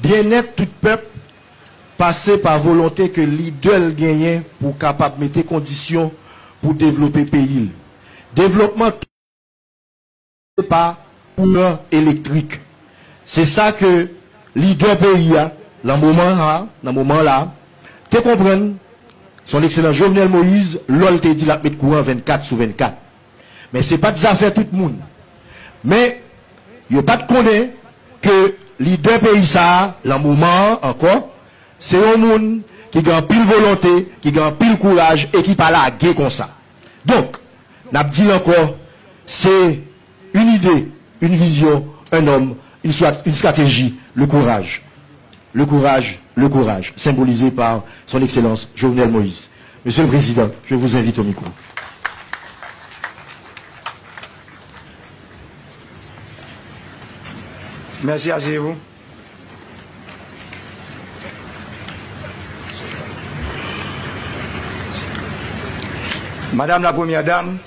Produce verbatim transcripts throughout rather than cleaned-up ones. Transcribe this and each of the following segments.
Byennèt tout pèp pase pa volonte ke lidè l genyen pou kapab mete kondisyon pou devlope peyi l. Devlopman tou pa kouran elektrik. Se sa ke lidè peyi a, nan moman la, nan moman la, te konprann, Son Ekselans Jovenel Moïse, lò l te di l ap met kouran vennkat sou vennkat. Men se pa t zafè tout moun. Men yo pa t konnen ke lidè peyi sa a, nan moman an ankò, se yon moun ki gen anpil volonte, ki gen anpil kouraj e ki pa lage konsa. Donk, n ap di l ankò, se une idée, une vision, un homme, une stra- une stratégie, le courage. Le courage, le courage, symbolisé par son Excellence Jovenel Moïse. Monsieur le Président, je vous invite au micro. Merci, asseyez-vous. Madame la Première Dame,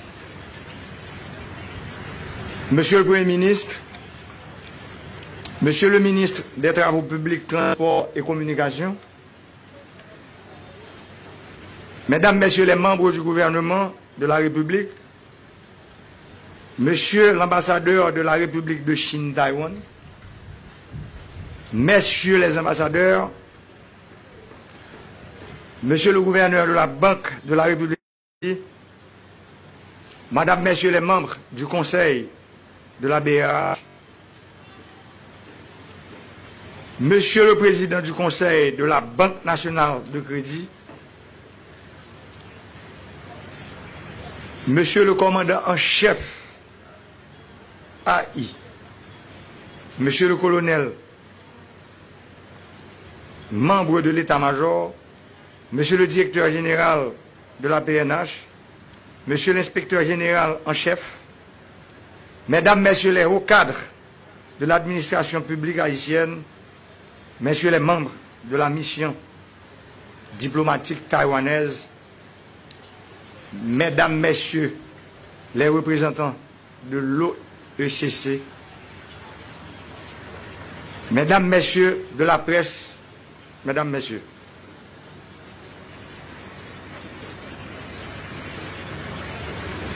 Monsieur le Premier ministre, Monsieur le ministre des Travaux publics, Transports et Communications, Mesdames, Messieurs les membres du gouvernement de la République, Monsieur l'ambassadeur de la République de Chine Taïwan, Messieurs les ambassadeurs, Monsieur le gouverneur de la Banque de la République, Madame, Messieurs les membres du Conseil de la B R H, Monsieur le Président du Conseil de la Banque Nationale de Crédit, Monsieur le Commandant en Chef A I, Monsieur le Colonel, membre de l'État-major, Monsieur le Directeur Général de la P N H, Monsieur l'Inspecteur Général en Chef, Mesdames, Messieurs les hauts cadres de l'administration publique haïtienne, Messieurs les membres de la mission diplomatique taïwanaise, Mesdames, Messieurs les représentants de l'O E C C, Mesdames, Messieurs de la presse, Mesdames, Messieurs,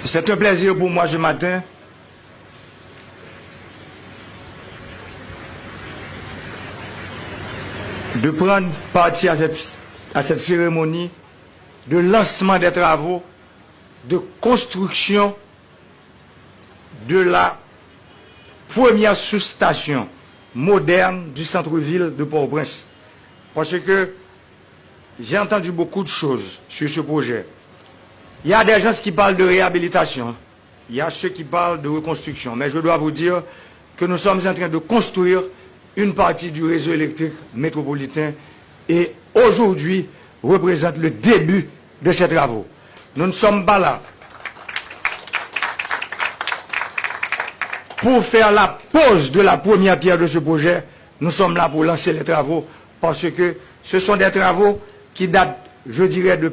c'est un plaisir pour moi ce matin de prendre partie à cette, à cette cérémonie de lancement des travaux de construction de la première sous-station moderne du centre-ville de Port-au-Prince. Parce que j'ai entendu beaucoup de choses sur ce projet. Il y a des gens qui parlent de réhabilitation, il y a ceux qui parlent de reconstruction. Mais je dois vous dire que nous sommes en train de construire une partie du réseau électrique métropolitain et aujourd'hui représente le début de ces travaux. Nous ne sommes pas là pour faire la pose de la première pierre de ce projet. Nous sommes là pour lancer les travaux parce que ce sont des travaux qui datent, je dirais, de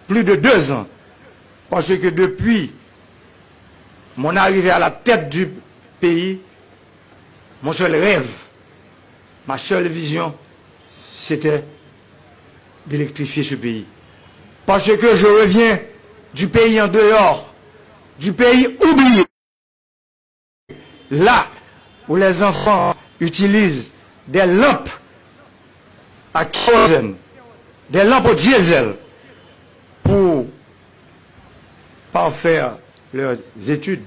plus de deux ans. Parce que depuis mon arrivée à la tête du pays, mon seul rêve, ma seule vision, c'était d'électrifier ce pays. Parce que je reviens du pays en dehors, du pays oublié, là où les enfants utilisent des lampes à kérosène, des lampes au diesel pour parfaire leurs études.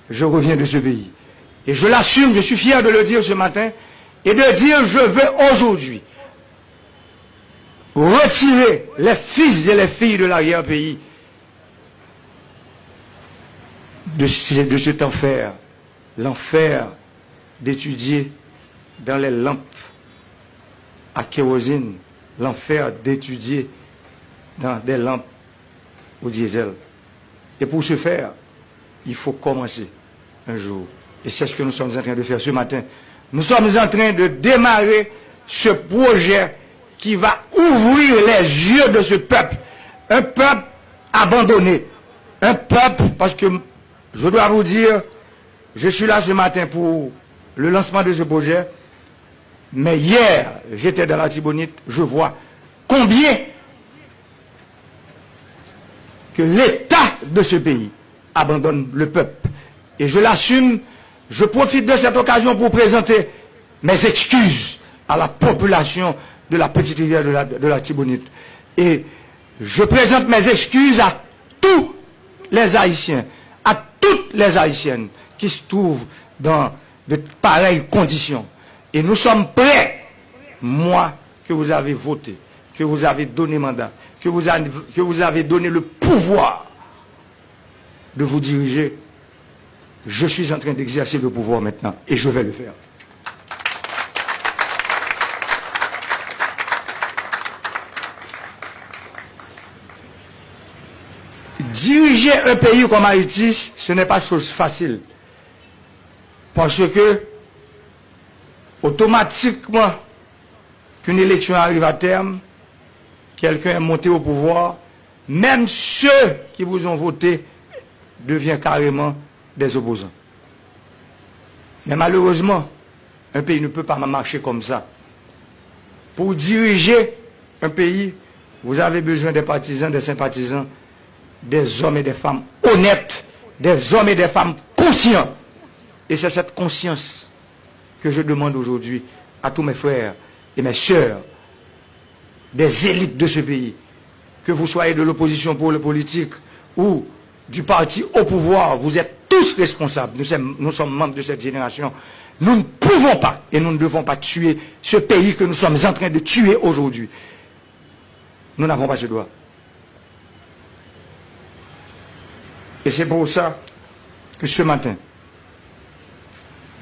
Je reviens de ce pays. Et je l'assume, je suis fier de le dire ce matin et de dire je veux aujourd'hui retirer les fils et les filles de l'arrière-pays de, ce- de cet enfer, l'enfer d'étudier dans les lampes à kérosène, l'enfer d'étudier dans des lampes au diesel. Et pour ce faire, il faut commencer un jour. Et c'est ce que nous sommes en train de faire ce matin. Nous sommes en train de démarrer ce projet qui va ouvrir les yeux de ce peuple. Un peuple abandonné. Un peuple, parce que je dois vous dire, je suis là ce matin pour le lancement de ce projet. Mais hier, j'étais dans l'Artibonite, je vois combien que l'État de ce pays abandonne le peuple. Et je l'assume, je profite de cette occasion pour présenter mes excuses à la population de la Petite Rivière de la, de l'Artibonite. Et je présente mes excuses à tous les Haïtiens, à toutes les Haïtiennes qui se trouvent dans de pareilles conditions. Et nous sommes prêts, moi, que vous avez voté, que vous avez donné mandat, que vous avez, que vous avez donné le pouvoir de vous diriger, je suis en train d'exercer le pouvoir maintenant et je vais le faire. Diriger un pays comme Haïti, ce n'est pas chose facile. Parce que, automatiquement qu'une élection arrive à terme, quelqu'un est monté au pouvoir, même ceux qui vous ont voté deviennent carrément des opposants. Mais malheureusement, un pays ne peut pas marcher comme ça. Pour diriger un pays, vous avez besoin des partisans, des sympathisants, des hommes et des femmes honnêtes, des hommes et des femmes conscients. Et c'est cette conscience que je demande aujourd'hui à tous mes frères et mes sœurs des élites de ce pays, que vous soyez de l'opposition pour le politique ou du parti au pouvoir, vous êtes tous responsables. Nous sommes, nous sommes membres de cette génération. Nous ne pouvons pas et nous ne devons pas tuer ce pays que nous sommes en train de tuer aujourd'hui. Nous n'avons pas ce droit. Et c'est pour ça que ce matin,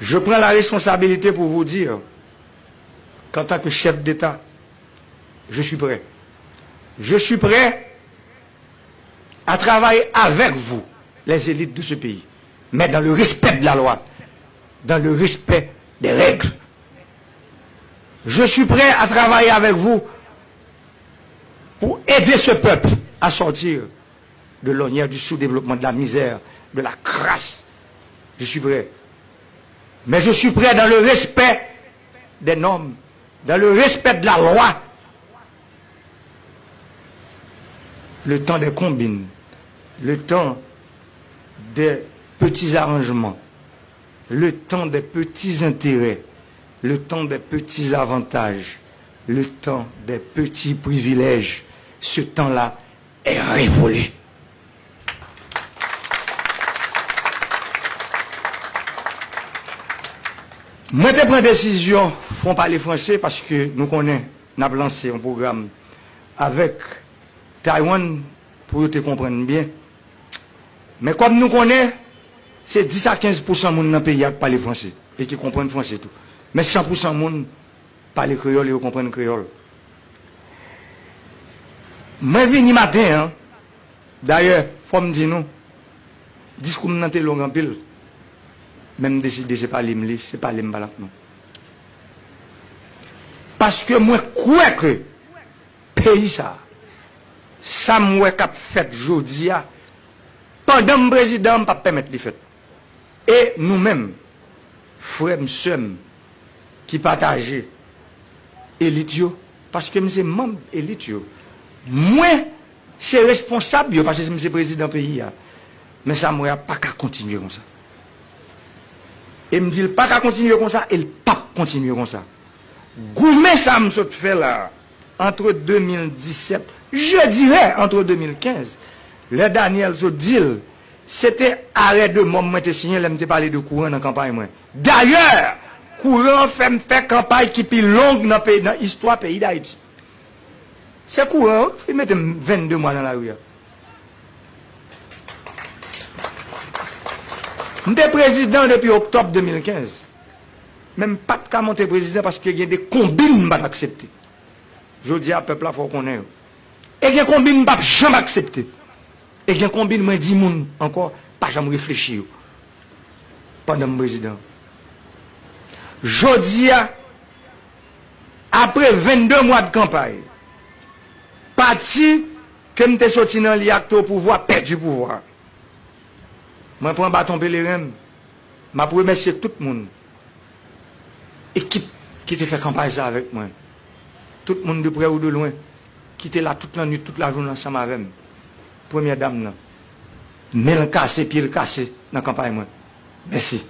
je prends la responsabilité pour vous dire qu'en tant que chef d'État, je suis prêt. Je suis prêt à travailler avec vous, les élites de ce pays, mais dans le respect de la loi, dans le respect des règles. Je suis prêt à travailler avec vous pour aider ce peuple à sortir de l'ornière du sous-développement, de la misère, de la crasse. Je suis prêt. Mais je suis prêt dans le respect des normes, dans le respect de la loi. Le temps des combines, le temps des petits arrangements, le temps des petits intérêts, le temps des petits avantages, le temps des petits privilèges, ce temps-là est révolu. Mwen te pran desizyon fon pale franse paske nou konnen n ap lanse yon pwogram avèk Taiwan pou yo te konprann byen. Men kòm nou konnen, se dis a kenz pousan moun nan peyi a k pale franse e ki konprann franse tou. Men san pousan moun pale kreyòl e yo konprann kreyòl. Mwen vini maten an, dayè, fò m di nou, diskou m nan te long anpil, men m deside se pale m li, se pale m pale ak nou. Paske mwen kwè ke peyi sa a, sa m wè k ap fèt jodi a, pandan m prezidan, m p ap pèmèt li fèt. E nou menm, frè m, sè m, ki pataje elit yo, paske m se manm elit yo, mwen se responsab yo, paske m se prezidan peyi a. Men sa m wè a pa ka kontinye konsa. E m di l pa ka kontinye konsa, e l p ap kontinye konsa. Goumen sa m sot fè la a, entre deux mille dix-sept, je dirais entre deux mille quinze, lè Daniel sot di l, se te arè de mò m mwen te siyen lè m te pale de kouran nan kanpay mwen. Dayè, kouran an fè m fè kanpay ki pi long nan peyi, nan istwa peyi Dayiti. Se kouran an wi ki mete m vennde mwa nan lari a. M te prezidan depi oktòb de mil kenz. Men m pa t ka monte prezidan paske gen de konbin m pa t aksepte. Jodi a, pèp la fò w konnen yo. E gen konbin m p ap janm aksepte. E gen konbin mwen di moun ankò, pa janm reflechi yo pandan m prezidan. Jodi a, apre vennde mwa de kanpay, pati ke m te soti nan li a k te o pouvwa pèdi pouvwa. Mwen pran baton peleren m, m ap remèsye tout moun. Ekip ki te fè kanpay sa avèk mwen. Tout moun de prè ou de lwen ki te la tout lannwit, tout lajounen ansanm avè m. Premyè dam nan, men l kase, pye l kase nan kanpay mwen. Mèsi.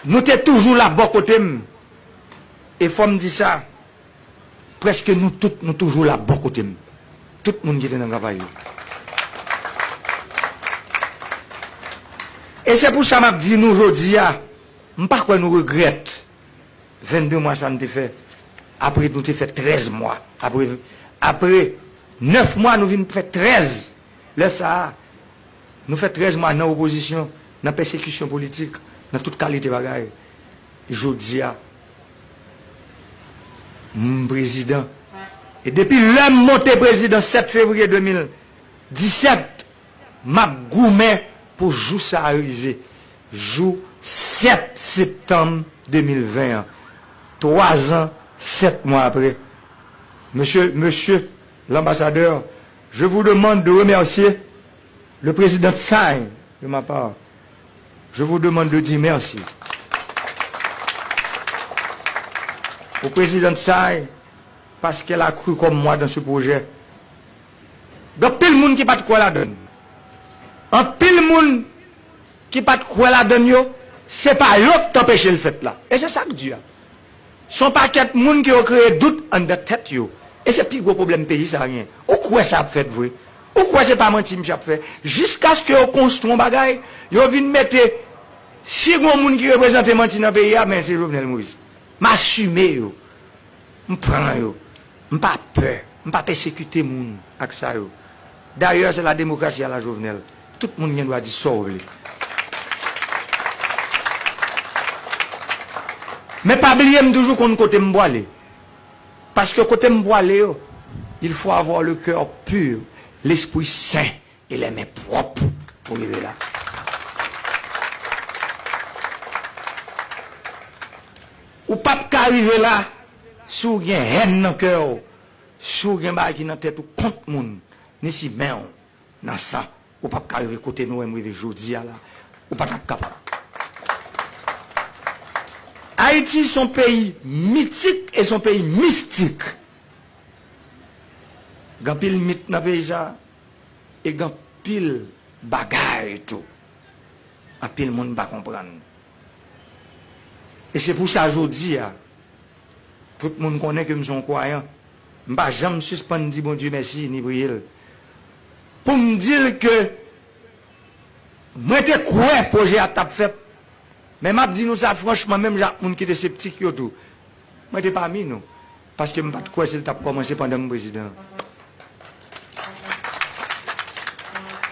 Nou te toujou la bò kote m. E fò m di sa, prèske nou tout, nou toujou la bò kote m. Tout moun ki te nan kanpay yo. E se pou sa m ap di nou jodi a, m pa kwè nou regrèt vennde mwa sa n te fè. Apre nou te fè trèz mwa. Apre, apre nèf mwa, nou vin fè trèz. Lè sa a, nou fè trèz mwa nan opozisyon, nan pèsekisyon politik, nan tout kalite bagay. Jodi a, m prezidan. E depi lè m monte prezidan sèt fevriye de mil disèt, m ap goumen pou jou sa a rive. Jou sèt septanm de mil ven an. Twa zan, sèt mwa apre. Mesye, mesye l'ambassadeur, je vous demande de remercier le président Tsai de ma part. Je vous demande de dire merci au président Tsai parce qu'elle a cru comme moi dans ce projet. Gen anpil moun ki pa t kwè ladan l. Anpil moun ki pa t kwè ladan l yo, se pa yo k t anpeche l fèt la. E se sa k di a. Se yon pakèt moun ki yo kreye dout anndan tèt yo. E se pi gwo pwoblèm peyi sa a gen. Ou kwè sa ap fèt vre? Ou kwè se pa manti misye ap fè? Jiskaske yo konstwi yon bagay, yo vin mete, si gen yon moun ki reprezante manti nan peyi a, men se Jovenel Moïse. M asime yo. M pran yo. M pa pè. M pa pèsekite moun ak sa yo. Dayè, se la demokrasi a la Jovenel. Tout moun gen dwa di sa w vle. Men pa bliye m toujou konn kote m pwale. Paske kote m pwale yo, il faut avoir le cœur pur, l'esprit saint et les mains propres pou rive la. Ou p ap ka rive la si w gen hèn nan kè w, si w gen bagay ki nan tèt ou kont moun, ni si men w nan san. Ou p ap ka rive kote nou wè m rive jodi a la. Ou pa t ap kapab. Ayiti se yon peyi mitik e se yon peyi mistik. Gen anpil mit nan peyi sa a, e gen anpil bagay tou. Anpil moun pa konprann. E se pou sa jodi a, tout moun konnen ke m se yon kwayan. M pa janm sispann di Bondye mèsi ni priye l. Pou m di l ke mwen te kwè pwojè a t ap fèt. Men m ap di nou sa franchman, menm jan ak moun ki te septik yo tou. Mwen te pami nou. Paske m pa t kwè si l t ap kòmanse pandan m prezidan.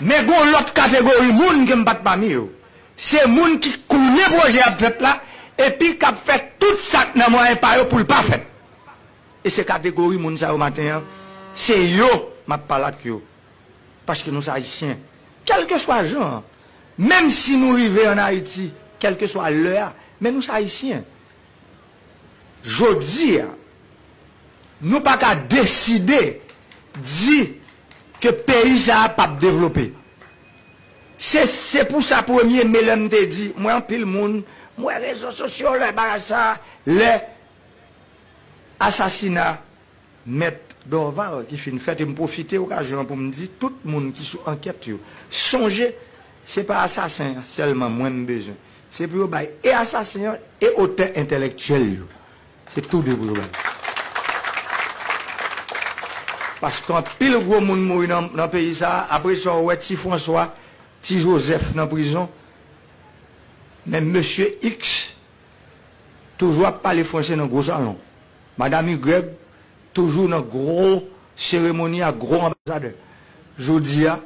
Men gen yon lòt kategori moun ke m pa t pami yo. Se moun ki konnen pwojè ap fèt la, epi k ap fè tout sa k nan mwayen pa yo pou l pa fèt. E se kategori moun sa yo maten an, se yo m ap pale ak yo. Paske nou se Ayisyen. Kèlkeswa jan an, menm si nou rive ann Ayiti, kèlkeswa lè a, men nou se Ayisyen. Jodi a, nou pa ka deside di ke peyi sa a p ap devlope. Se, se pou sa premye me lè m te di, m wè anpil moun, m wè rezo sosyo lè bagay sa, lè asasina Mèt Dorval ki fin fèt, e m pwofite okazyon an pou m di tout moun ki sou ankèt yo, sonje, se pa asasen an sèlman mwen m bezwen. Se pou yo bay e asasen an e otè entèlektyèl yo. Se tou de pou yo bay. Paske anpil gwo moun mouri nan, nan peyi sa a. Apre sa, ou wè Ti Franswa, Ti Jozèf nan prizon. Men mesye X toujou ap pale franse nan gwo salon. Madanm Y toujou nan gwo seremoni ak gwo anbasadè. Jodi a,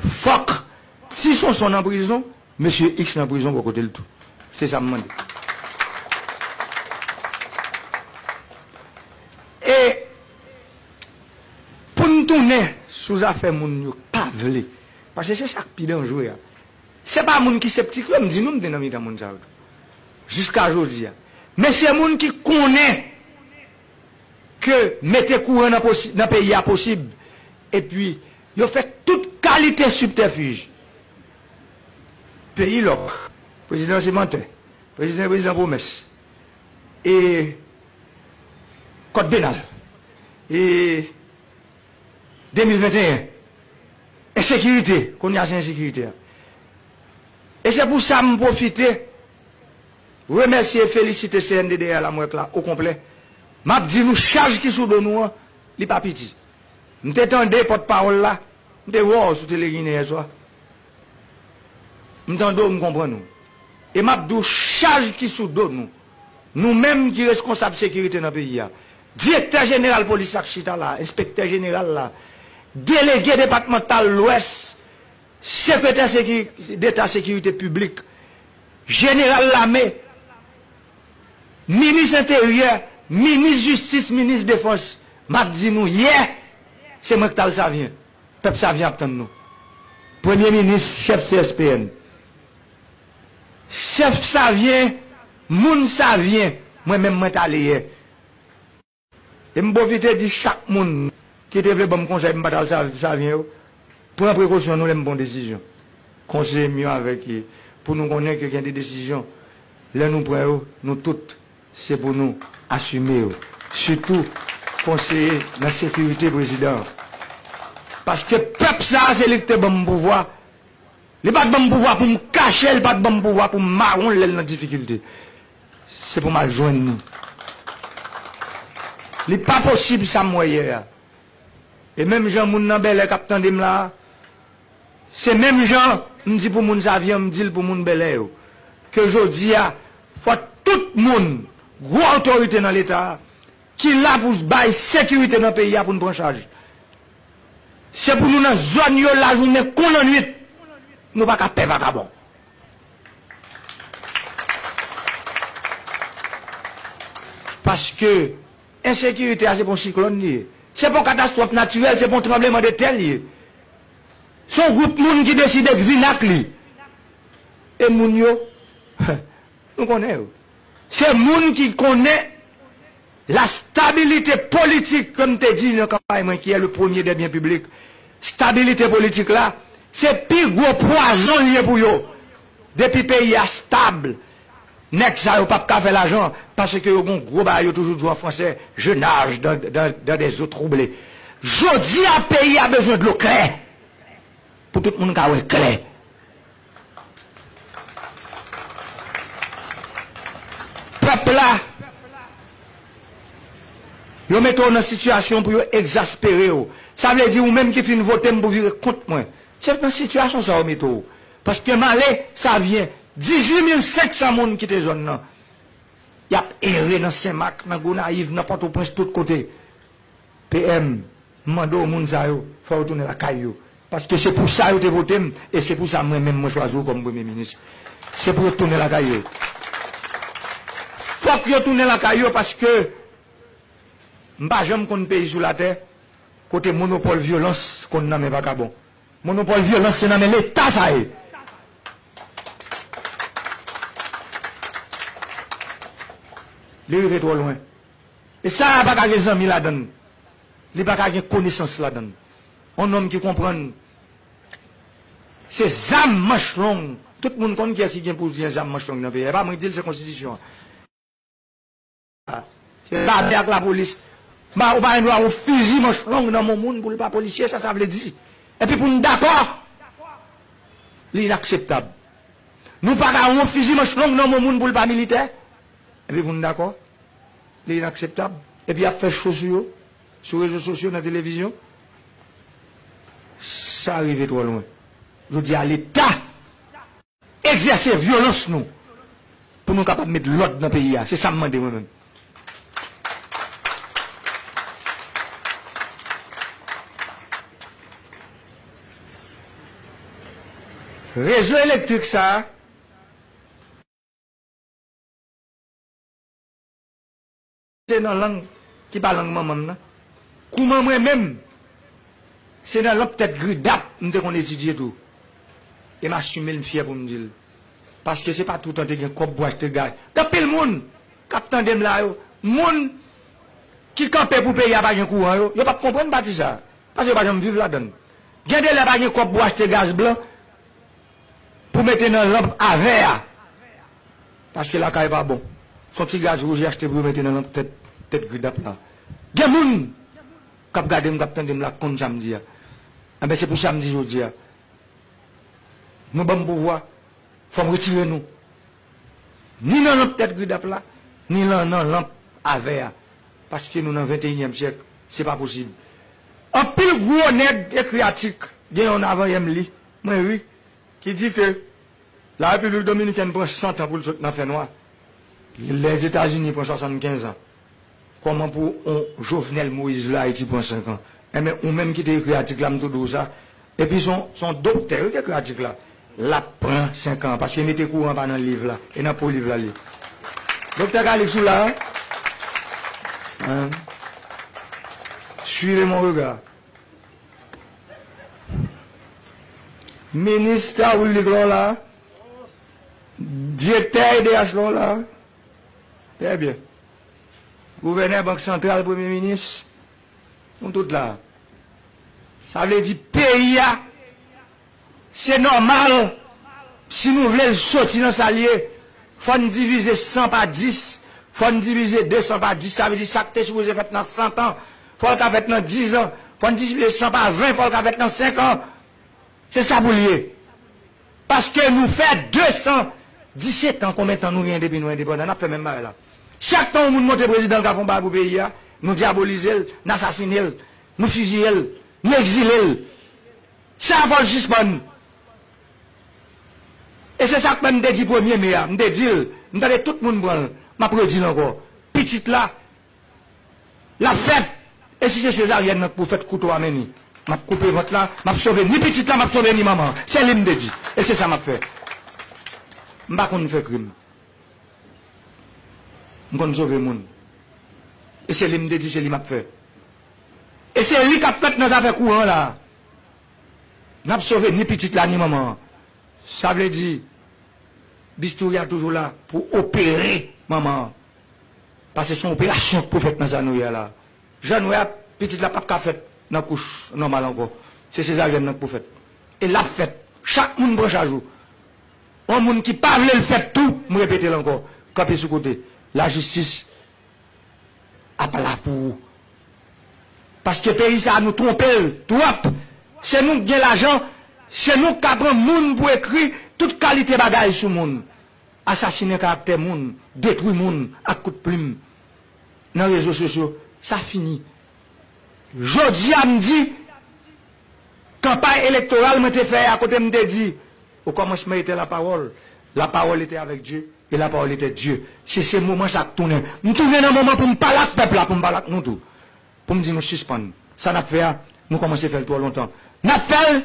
fòk Ti Sonson nan prizon, mesye X nan prizon bò kote l tou. Se sa m mande. E pou n tounen sou zafè moun yo pa vle, paske se sa k pi danjre a. Se pa moun ki septik yo, m di nou, m te nan mitan moun sa yo tou. Jiska jodi a. Men se moun ki konnen ke mete kouran nan posi-, nan peyi a posib. Epi, yo fè tout kalite sibtèfij. Peyi lòk. Prezidan se mantè. Prezidan, prezidan pwomès. E kòd penal. E de mil venteyen. Ensekirite. Kounye a se ensekirite a. E se pou sa m pwofite remèsye e felisite C N D D A Lamwèk la okonplè. M ap di nou chaj ki sou do nou an, li pa piti. M te tande pòtpawòl la, m te wè w sou Tele Ginen yè swa. M tande w, m konprann ou. E m ap di w chaj ki sou do nou. Nou menm ki reskonsab sekirite nan peyi a. Direktè jeneral polis la k chita la, enspektè jeneral la, delege depatmantal Lwès, sekretè seki-, deta sekirite piblik, jeneral lame, minis enteryè, minis jistis, minis defans. M ap di nou yè, se mwen k t al Savyen. Pèp Savyen ap tann nou. Premye minis, chèf C S P N. Chèf Savyen, moun Savyen, mwen menm mwen t ale yè. E m pwofite di chak moun ki te vle ban m konsèy m pa t al Sa-, Savyen yo, pran prekosyon nou lè m pran desizyon. Konseye m yo avèk, pou nou konnen ke gen de desizyon, lè nou pran yo, nou tout, se pou nou asime yo. Sitou konseye nan sekirite prezidan an. Paske pèp sa a, se li ki te ban m pouvwa. Li pa t ban m pouvwa pou m kache, li pa t ban m pouvwa pou m mawon l lè l nan difikilte. Se pou m al jwenn li. Li pa posib sa m wè yè a. E menm jan moun nan Bèlè k ap tande m la a, se menm jan m di pou moun Savyen, m di l pou moun Bèlè yo. Ke jodi a, fò tout moun, gwo otorite nan Leta a, ki la pou bay sekirite nan peyi a pou n pran chaj. Se pou nou nan zòn yo lajounen kon lannwit. Nou pa ka pè vakabon. Paske ensekirite a se pa yon siklòn li ye. Se pa yon katastwòf natirèl, se pa yon tranblemanntè li ye. Se yon gwoup moun ki deside k vin ak li. E moun yo, nou konnen yo. Se moun ki konnen la stabilité politique, ke m te di nan kanpay mwen, qui est le premier des biens publics. Stabilite politik la, se pi gwo pwazon l ye pou yo. Depi peyi a stab, nèg sa yo p ap ka fè lajan, paske yo gon gwo bagay, yo toujou di w an fransè, je nage dans, dans, dans des eaux troublées. Jodi a, peyi a bezwen dlo klè, pou tout moun ka wè klè. Pèp la, yo mete w nan sitiyasyon pou yo egzaspere w. Sa vle di ou menm ki fin vote m pou vire kont mwen. Se nan sitiyasyon sa yo mete w. Paske m ale, Savyen, dizuit mil senk san moun kite zòn nan. Y ap ere nan Senmak, nan Gonayiv, nan Pòtoprens, tout kote. P M, m mande w moun sa yo, fò yo tounen lakay yo. Paske se pou sa yo te vote m, e se pou sa mwen menm mwen chwazi w kòm premye minis. Se pou yo tounen lakay yo. Fòk yo tounen lakay yo paske m pa janm konn peyi sou latè kote monopòl vyolans konn nan men vakabon. Monopòl vyolans se nan men Leta sa ye. Li rive twò lwen. E sa a pa ka gen zanmi ladan l. Li pa ka gen konesans ladan l. Yon nonm ki konprann se zam manch long. Tout moun konn kiyès ki gen pou gen zam manch long nan peyi a. E pa mwen ki di l, se konstitisyon an. Se lame ak lapolis. Ba, ou pa gen dwa yon fizi manch long nan men yon moun pou l pa polisye, sa sa vle di. Epi pou n dakò, li inakseptab. Nou pa ka yon fizi manch long nan men yon moun pou l pa militè. Epi pou n dakò, li inakseptab. Epi y ap fè cho sou yo, sou rezo sosyo, nan televizyon. Sa rive twò lwen. Jodi a, Leta egzèse vyolans nou pou nou kapab met lòd nan peyi a. Se sa m mande mwen menm. Rezo elektrik sa a, se nan lang ki pa lang manman m nan. Kouman mwen menm, se nan lanp tèt gridap m te konn etidye tou. E m asime l, m fyè pou m di l. Paske se pa toutan te gen kòb pou achte gaz. Gen anpil moun k ap tande m la yo, moun ki kanpe pou peyi a pa gen kouran yo, yo p ap konprann pati sa a. Paske yo pa janm viv ladan l. Gen de lè pa gen kòb pou achte gaz blan. pou mete nan lanp a vè a. Paske lakay pa bon. Se yon ti gaz wouj y achte pou yo mete nan lanp tèt, tèt gridap la. Gen moun k ap gade m, k ap tande m la, k konn sa m di a. Enben, se pou sa m di jodi a. Nou ban m pouvwa, fò m retire nou. Ni nan lanp tèt gridap la, ni lan, nan lanp a vè a. Paske nou nan venteyinyèm syèk, se pa posib. Anpil gwo nèg ekri atik, gen yonn avan yè m li, mwen ri, ki di ke La Repiblik Dominikèn pran san tan pou l sot nan fènwa. Lèzetazini pran swasannkenz an. Kòman pou on Jovenel Moïse vle Ayiti pran senk an? Enben, ou menm ki te ekri atik la, m tou di w sa. Epi se yon, se yon doktè, wi, ki ekri atik la. L ap pran senk an, paske mete kouran pa nan liv la, e nan po liv la l ye. Doktè Calixte, ou la, hein? Hein? Suivez mon regard. Minis Traoul Liclon la, direktè E D H lan la, trè byen. Gouvènè Bank Santral, premye minis, nou tout la. Sa vle di peyi a, se nòmal, si nou vle l soti nan sa l ye, fò n divize san pa dis, fò n divize de san pa dis, sa vle di sa k te sipoze fèt nan san tan, fò l ka fèt nan diz an, fò n divize san pa ven, fò l ka fèt nan senk an. Se sa pou l ye. Paske nou fè de san disèt an, konbyen tan nou gen depi nou endepandan, n ap fè menm bagay la. Chak tan yon moun monte prezidan l ka fè yon bagay pou peyi a, nou dyabolize l, n asasine l, nou fiziye l, nou egzile l. Sa fò l sispann. E se sa k fè m te di premye me a, m te di l, m tande tout moun pran l, m ap redi l ankò. Pitit la, l ap fèt. E si se sezaryèn nan k pou fèt, kouto a men ni. M ap koupe vant la, m ap sove ni pitit la, m ap sove ni manman an. Se li m te di. E se sa m ap fè. M pa konn fè krim. M konn sove moun. E se li m te di, se li m ap fè. E se li k ap fèt nan zafè kouran la. N ap sove ni pitit la, ni manman an. Sa vle di, bistouri a toujou la pou opere manman an. Paske se yon operasyon k pou fèt nan sa nou ye a la. Jan nou wè a, pitit la p ap ka fèt nan kouch nòmal ankò. Se sezaryèn nan k pou fèt. E l ap fèt. Chak moun pran chaj ou. Yon moun ki pa vle l fèt tou, m repete l ankò, kanpe sou kote. Lajistis ap la pou ou. Paske peyi sa a, nou twonpe l twòp. Se nou k gen lajan, se nou k ka pran moun pou ekri tout kalite bagay sou moun. Asasinen karaktè moun, detwi moun ak kout plim nan rezo sosyo, sa fini. Jodi a, m di, kanpay elektoral mwen te fè a, kote m te di, au commencement était la parole, la parole était avec Dieu, et la parole était Dieu. Se, se moman sa k tounen. M tounen nan moman pou m pale ak pèp la, pou m pale ak nou tou. Pou m di nou sispann. Sa n ap fè a, nou kòmanse fè l twò lontan. N ap fè l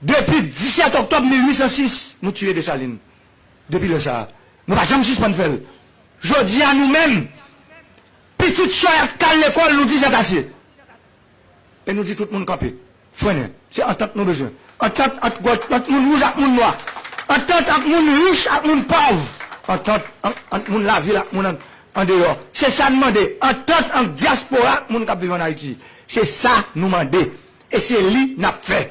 depi disèt oktòb mil uit san sis, nou tiye Desalin. Depi lè sa a, nou pa janm sispann fè l. Jodi a, nou menm, pitit Choyat k al lekòl, nou di sa ase. E nou di tout moun kanpe. Frennen. Se antant nou bezwen. Antant ant gòj, ant moun wouj ak moun nwa. Antant ant moun rich ak moun pòv. Antant ant, ant moun lavil ak moun an, andeyò. Se sa n mande. Antant ant dyaspora ak moun k ap viv ann Ayiti. Se sa nou mande. E se li n ap fè.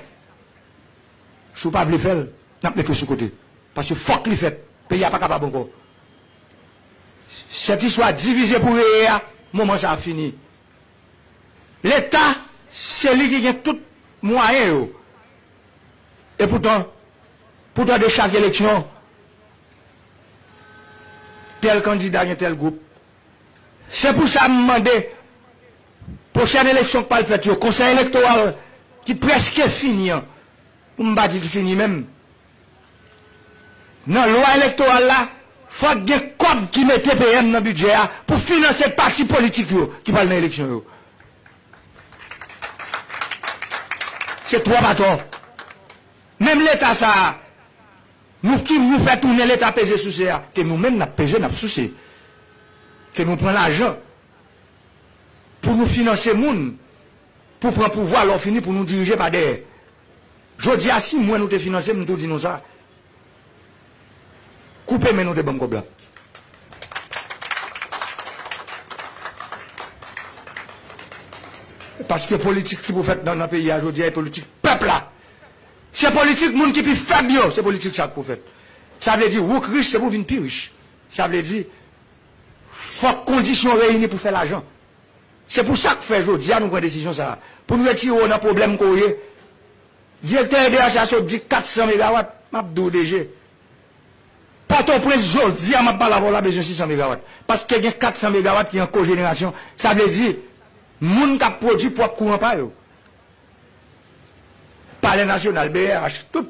Si w pa vle fè l, n ap mete w sou kote. Paske fòk li fèt. Peyi a pa kapab ankò. Sèt istwa divize pou reye a, moman sa a fini. Leta, se li ki gen tout mwayen yo. E poutan, poutan de chak eleksyon, tèl kandida gen tèl gwoup. Se pou sa m mande, pwochèn eleksyon k pral fèt yo, konsèy elektoral ki prèske fini an, pou m pa di ki fini menm, nan lwa elektoral la, fòk gen kòb ki mete P M nan bidjè a pou finanse pati politik yo ki pral nan eleksyon yo. Se twòp atò. Menm Leta sa a, nou ki, nou fè tounen Leta peze souse a, ke nou menm n ap peze, n ap souse. Ke nou pran lajan pou nou finanse moun, pou pran pouvwa, lè w fini pou nou dirije pa dèyè. Jodi a, si m wè nou te finanse m, m tou di nou sa. Koupe men nou te ban m kòb la. Paske politik ki pou fèt nan, nan peyi a jodi a, e politik pèp la. Se politik moun ki pi fèb yo, se politik sa k pou fèt. Sa vle di, wouk rich, se pou vin pi rich. Sa vle di, fòk kondisyon reyini pou fè lajan. Se pou sa k fè jodi a nou pran desizyon sa a. Pou n retire w nan pwoblèm ke w ye. Direktè E D H la sot di kat san megawat, m ap di w D G. Pòtoprens jodi a m ap pale avè w la bezwen sis san megawat. Paske gen kat san megawat ki an kojenerasyon. Sa vle di, moun k ap pwodui pwòp kouran pa yo. Palè Nasyonal, B R H, tout.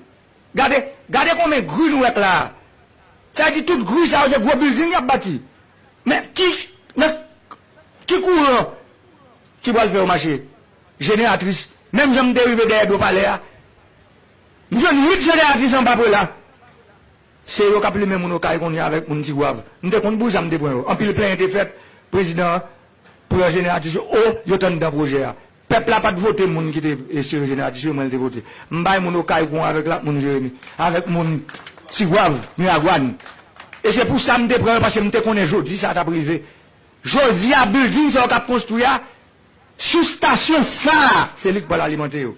Gade, gade konbyen gri nou wè k la a. Sa vle di tout gri sa yo se gwo bilding y ap bati. Men ki, nan, ki kouran ki pral fè yo mache? Jeneratris. Menm jan m te rive dèyè do palè a, m jwenn uit jeneratris anba prela. Se yo k ap limen moun Okay kounye a avèk moun Tigwav. M te konn pou sa m te pran yo. Anpil plenyen te fèt. Prezidan an pran jeneratris yo. O, yo t anndan pwojè a. Pèp la pa t vote moun ki te e, sere jeneratris yo, mwen l te vote. M bay moun Okay kouran avèk la, moun Jeremi, avèk moun Tigwav, Miragwàn. E se pou sa m te pran yo, paske m te konnen jodi sa t ap rive. Jodi a, bilding sa yo k ap konstwi a, sou stasyon sa a, se li k pral alimante yo.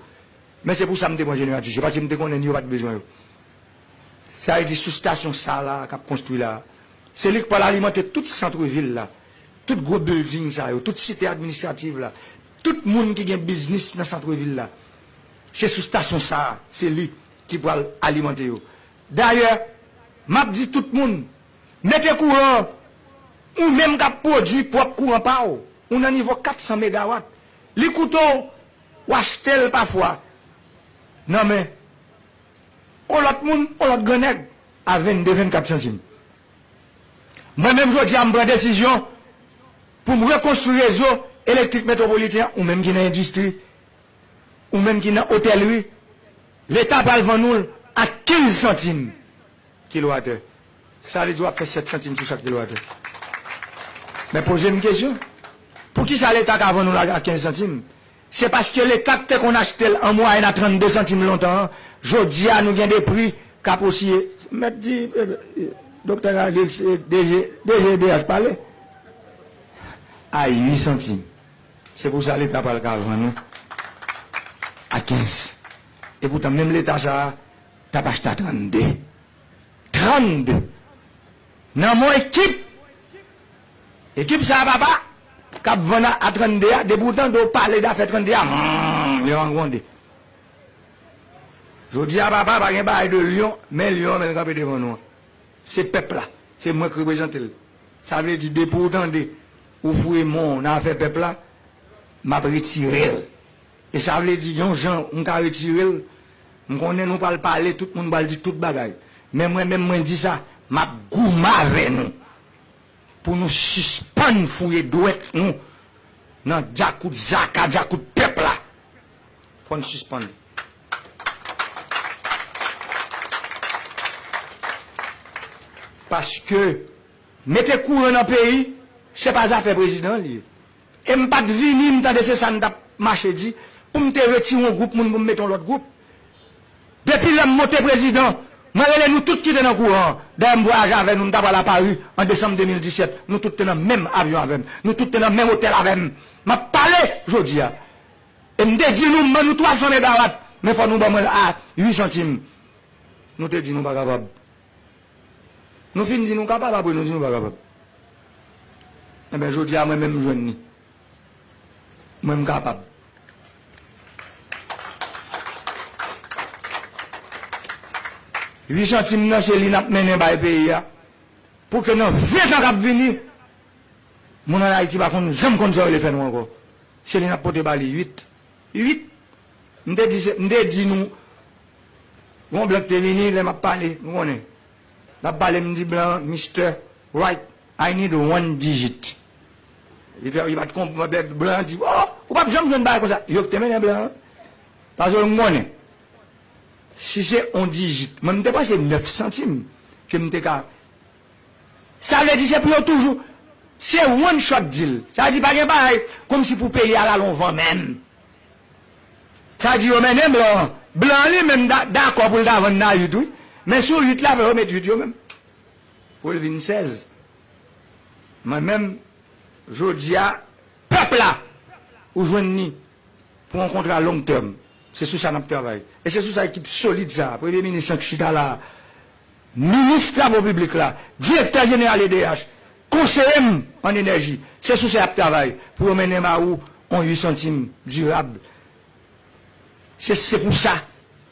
Men se pou sa m te pran jeneratris yo, paske m te konnen ni yo pa t bezwen yo. Sa vle di sou stasyon sa la k ap konstwi la, se li k pral alimante tout sant vil la, tout gwo bilding sa yo, tout site administrativ la, tout moun ki gen biznis nan sant vil la. Se sou stasyon sa a, se li ki pral alimante yo. Dayè, m ap di tout moun, mete kouran, ou menm k ap pwodui pwòp kouran pa w, ou nan nivo kat san megawat, li koute w, w achte l pafwa nan men yon lòt moun, yon lòt grannèg, a vennde, vennkat santim. Mwen menm jodi a, m pran desizyon pou m rekonstwi rezo elektrik metwopoliten an, ou menm ki nan endistri, ou menm ki nan otèlri, Leta pral vann ou l a kenz santim kilowatè. Sa vle di w ap fè sèt santim sou chak kilowatè. Men poze m kesyon, poukisa Leta ka vann ou l a kenz santim? Se paske Leta k te konn achte l an mwayèn a trannde santim lontan an, jodi a nou gen de pri k ap osiye. Mèt di, eh, Doktè Ragil, se D G, D G E D H pale. A uit santim. Se pou sa Leta pral ka vann ou a kenz. E poutan, menm Leta sa a t ap achte a trannde. Trannde. Nan men yon ekip. Ekip sa a, papa, k ap vann a, a trannde a, depi w tande w pale dafè trannde a, hmm, lyon an gwonde. Jodi a, papa, pa gen bagay de lyon, men lyon an, men l kanpe devan nou an. Se pèp la. Se mwen k reprezante l. Sa vle di, depi w tande ou foure men w nan afè pèp la, m ap retire l. E sa vle di, yon jan m ka retire l, m konnen nou pral pale, tout moun pral di tout bagay. Men mwen menm, mwen di sa, m ap goumen avè nou pou nou sispann fouye dwèt nou nan djakout zaka, djakout pèp la. Fò n sispann. Paske mete kouran nan peyi, se pa zafè prezidan li ye. E m pa t vini, m tande se sa n t ap mache di, pou m te retire yon gwoup moun pou m mete yon lòt gwoup. Depi lè m monte prezidan, mwen rele nou tout ki te nan kouran an. Dayè, m vwayaje avè nou, m t ap al a Pari an desanm de mil disèt. Nou tout te nan menm avyon avè m. Nou tout te nan menm otèl avè m. M ap pale jodi a. E m te di nou, m ban nou twa san megawat, men fò nou ban mwen l a uit santim. Nou te di nou pa kapab. Nou fin di nou kapab, apre nou di nou pa kapab. Enben, jodi a, mwen menm, m jwenn ni. Mwen, m kapab. Uit santim nan, se li n ap mennen bay peyi a. Pou ke nan ven tan k ap vini, moun ann Ayiti pa konn, janm konn sa yo rele fè nou ankò. Se li n ap pote ba li, uit. Uit. M te di, se, m te di nou, gon blan ki te vini, lè m ap pale, nou konnen. L ap pale, m di blan, Mister Wright, I need one digit. Li te, li pa t konprann, blan an di, oh, ou p ap janm jwenn bagay konsa. Yo ki te mennen blan an. Paske m konnen. Si se yon dijit, mwen, m te panse nèf santim ke m te ka. Sa vle di se pou yo toujou. Se one shot deal. Sa vle di pa gen bagay kòmsi pou peyi a al al on van menm. Sa vle di yo mennen blan an. Blan an li menm da-, dakò pou l ta vann nan uit, wi. Men sou uit la, fò yo met uit yo menm. Pou l vin sèz. Mwen menm, jodi a, pèp la, ou jwenn ni pou yon kontra long tèm. Se sou sa n ap travay. E se sou sa ekip solid sa a, premye minis lan k chita la a, minis travo piblik la, direktè jeneral E D H, konseye m an enèji, se sou sa y ap travay pou yo mennen ba ou yon uit santim dirab. Se, se pou sa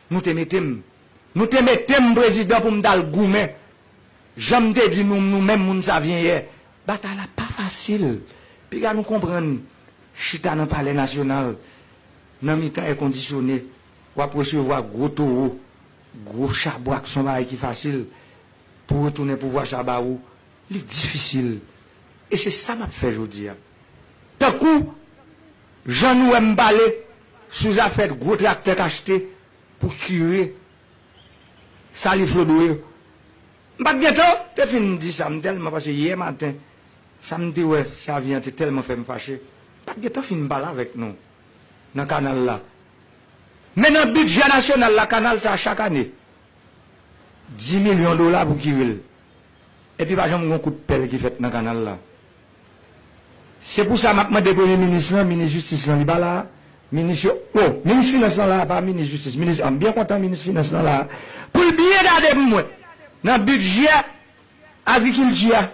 nou te mete m. Nou te mete m prezidan pou m t al goumen. Jan m te di nou, nou menm moun Savyen yè, batay la pa fasil. Piga nou konprann, chita nan Palè Nasyonal, nan mitan èkondisyone, w ap resevwa gwo towo, gwo chabrak, se yon bagay ki fasil. Pou retounen pouvwa sa ba ou, li difisil. E se sa m ap fè jodi a. Tankou, jan nou wè m pale sou zafè gwo traktè k achte pou kire Salif Lodwe yo. M pa t gentan te fin di sa, m tèlman, paske yè maten, sa m te wè Savyen an te tèlman fè m fache. M pa t gentan fin pale avèk nou nan kanal la. Men nan bidjè nasyonal la, kanal sa a chak ane, dis milyon dola pou kire l. Epi pa janm gen yon kout pèl ki fèt nan kanal la. Se pou sa m ap mande premye minis lan, minis jistis lan, li pa la a. Minis yo, o, minis finans lan la a, pa minis jistis. Minis, m byen kontan minis finans lan la a. Pou l byen gade pou mwen. Nan bidjè agrikilti a,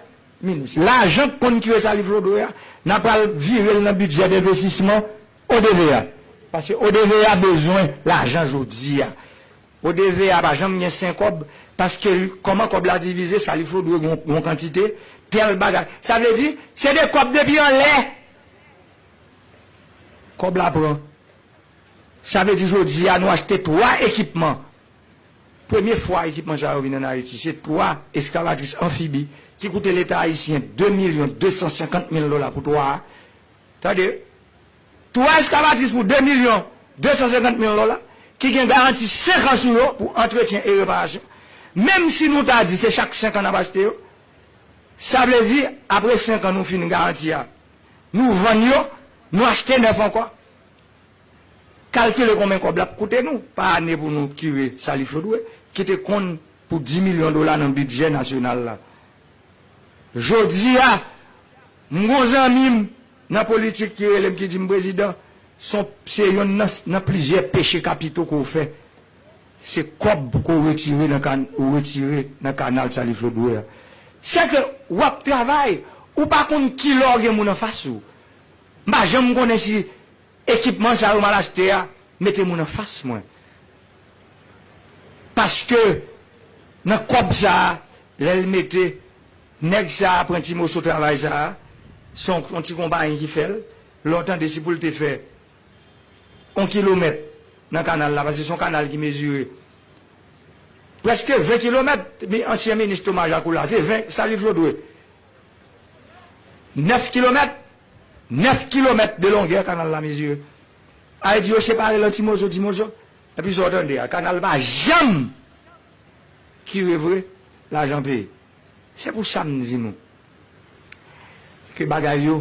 minis, lajan k konn kire Salif Lodwe a, n a pral vire l nan bidjè envestisman O D V A. Paske O D V A bezwen lajan jodi a. O D V A pa janm gen sen kòb, paske kòman kòb la divize, Salif Lodwe gen yon, yon kantite, tèl bagay. Sa vle di, se de kòb depi anlè. Kòb la pran. Sa vle di jodi a, nou achte twa ekipman. Premye fwa ekipman sa yo vin ann Ayiti, se twa eskavatris anfibi ki koute Leta ayisyen de milyon de san senkant mil dola pou twa a. Tande, twa eskavatris pou de milyon de san senkant mil dola, ki gen garanti senk an sou yo pou antretyen e reparasyon. Menm si nou ta di se chak senk an n ap achte yo, sa vle di, apre senk an nou fin garanti a, nou vann yo, nou achte nèf ankò. Kalkile konbyen kòb l ap koute nou pa ane pou nou kire Salif Lodwe, ki te konn pou dis milyon dola nan bidjè nasyonal la. Jodi a, m gon zanmi m nan politik ki rele m, ki di m, "Prezidan, se yon, se yonn nan, nan plizyè peche kapito ke w fè. Se kòb ke w retire nan kan-, ou retire nan kanal Salif Lodwe a." Sèke w ap travay, ou pa konn kilè w gen moun anfas ou. M pa janm konnen si ekipman sa yo m al achte a, mete moun anfas mwen. Paske nan kòb sa a, lè l mete, nèg sa a pran ti moso travay sa a, se yon, yon ti konpayi ki fè l, lè w tande si pou l te fè yon kilomèt nan kanal la, paske se yon kanal ki mezire prèske ven kilomèt, mi-, ansyen minis Thomas Jacques la, se ven, Salif Lodwe. Nèf kilomèt, nèf kilomèt de longè kanal la mezire. Sa vle di yo separe l an ti moso, ti moso. Epi sa w tande a, kanal pa janm kire vre, lajan peye. Se pou sa m di nou ke bagay yo,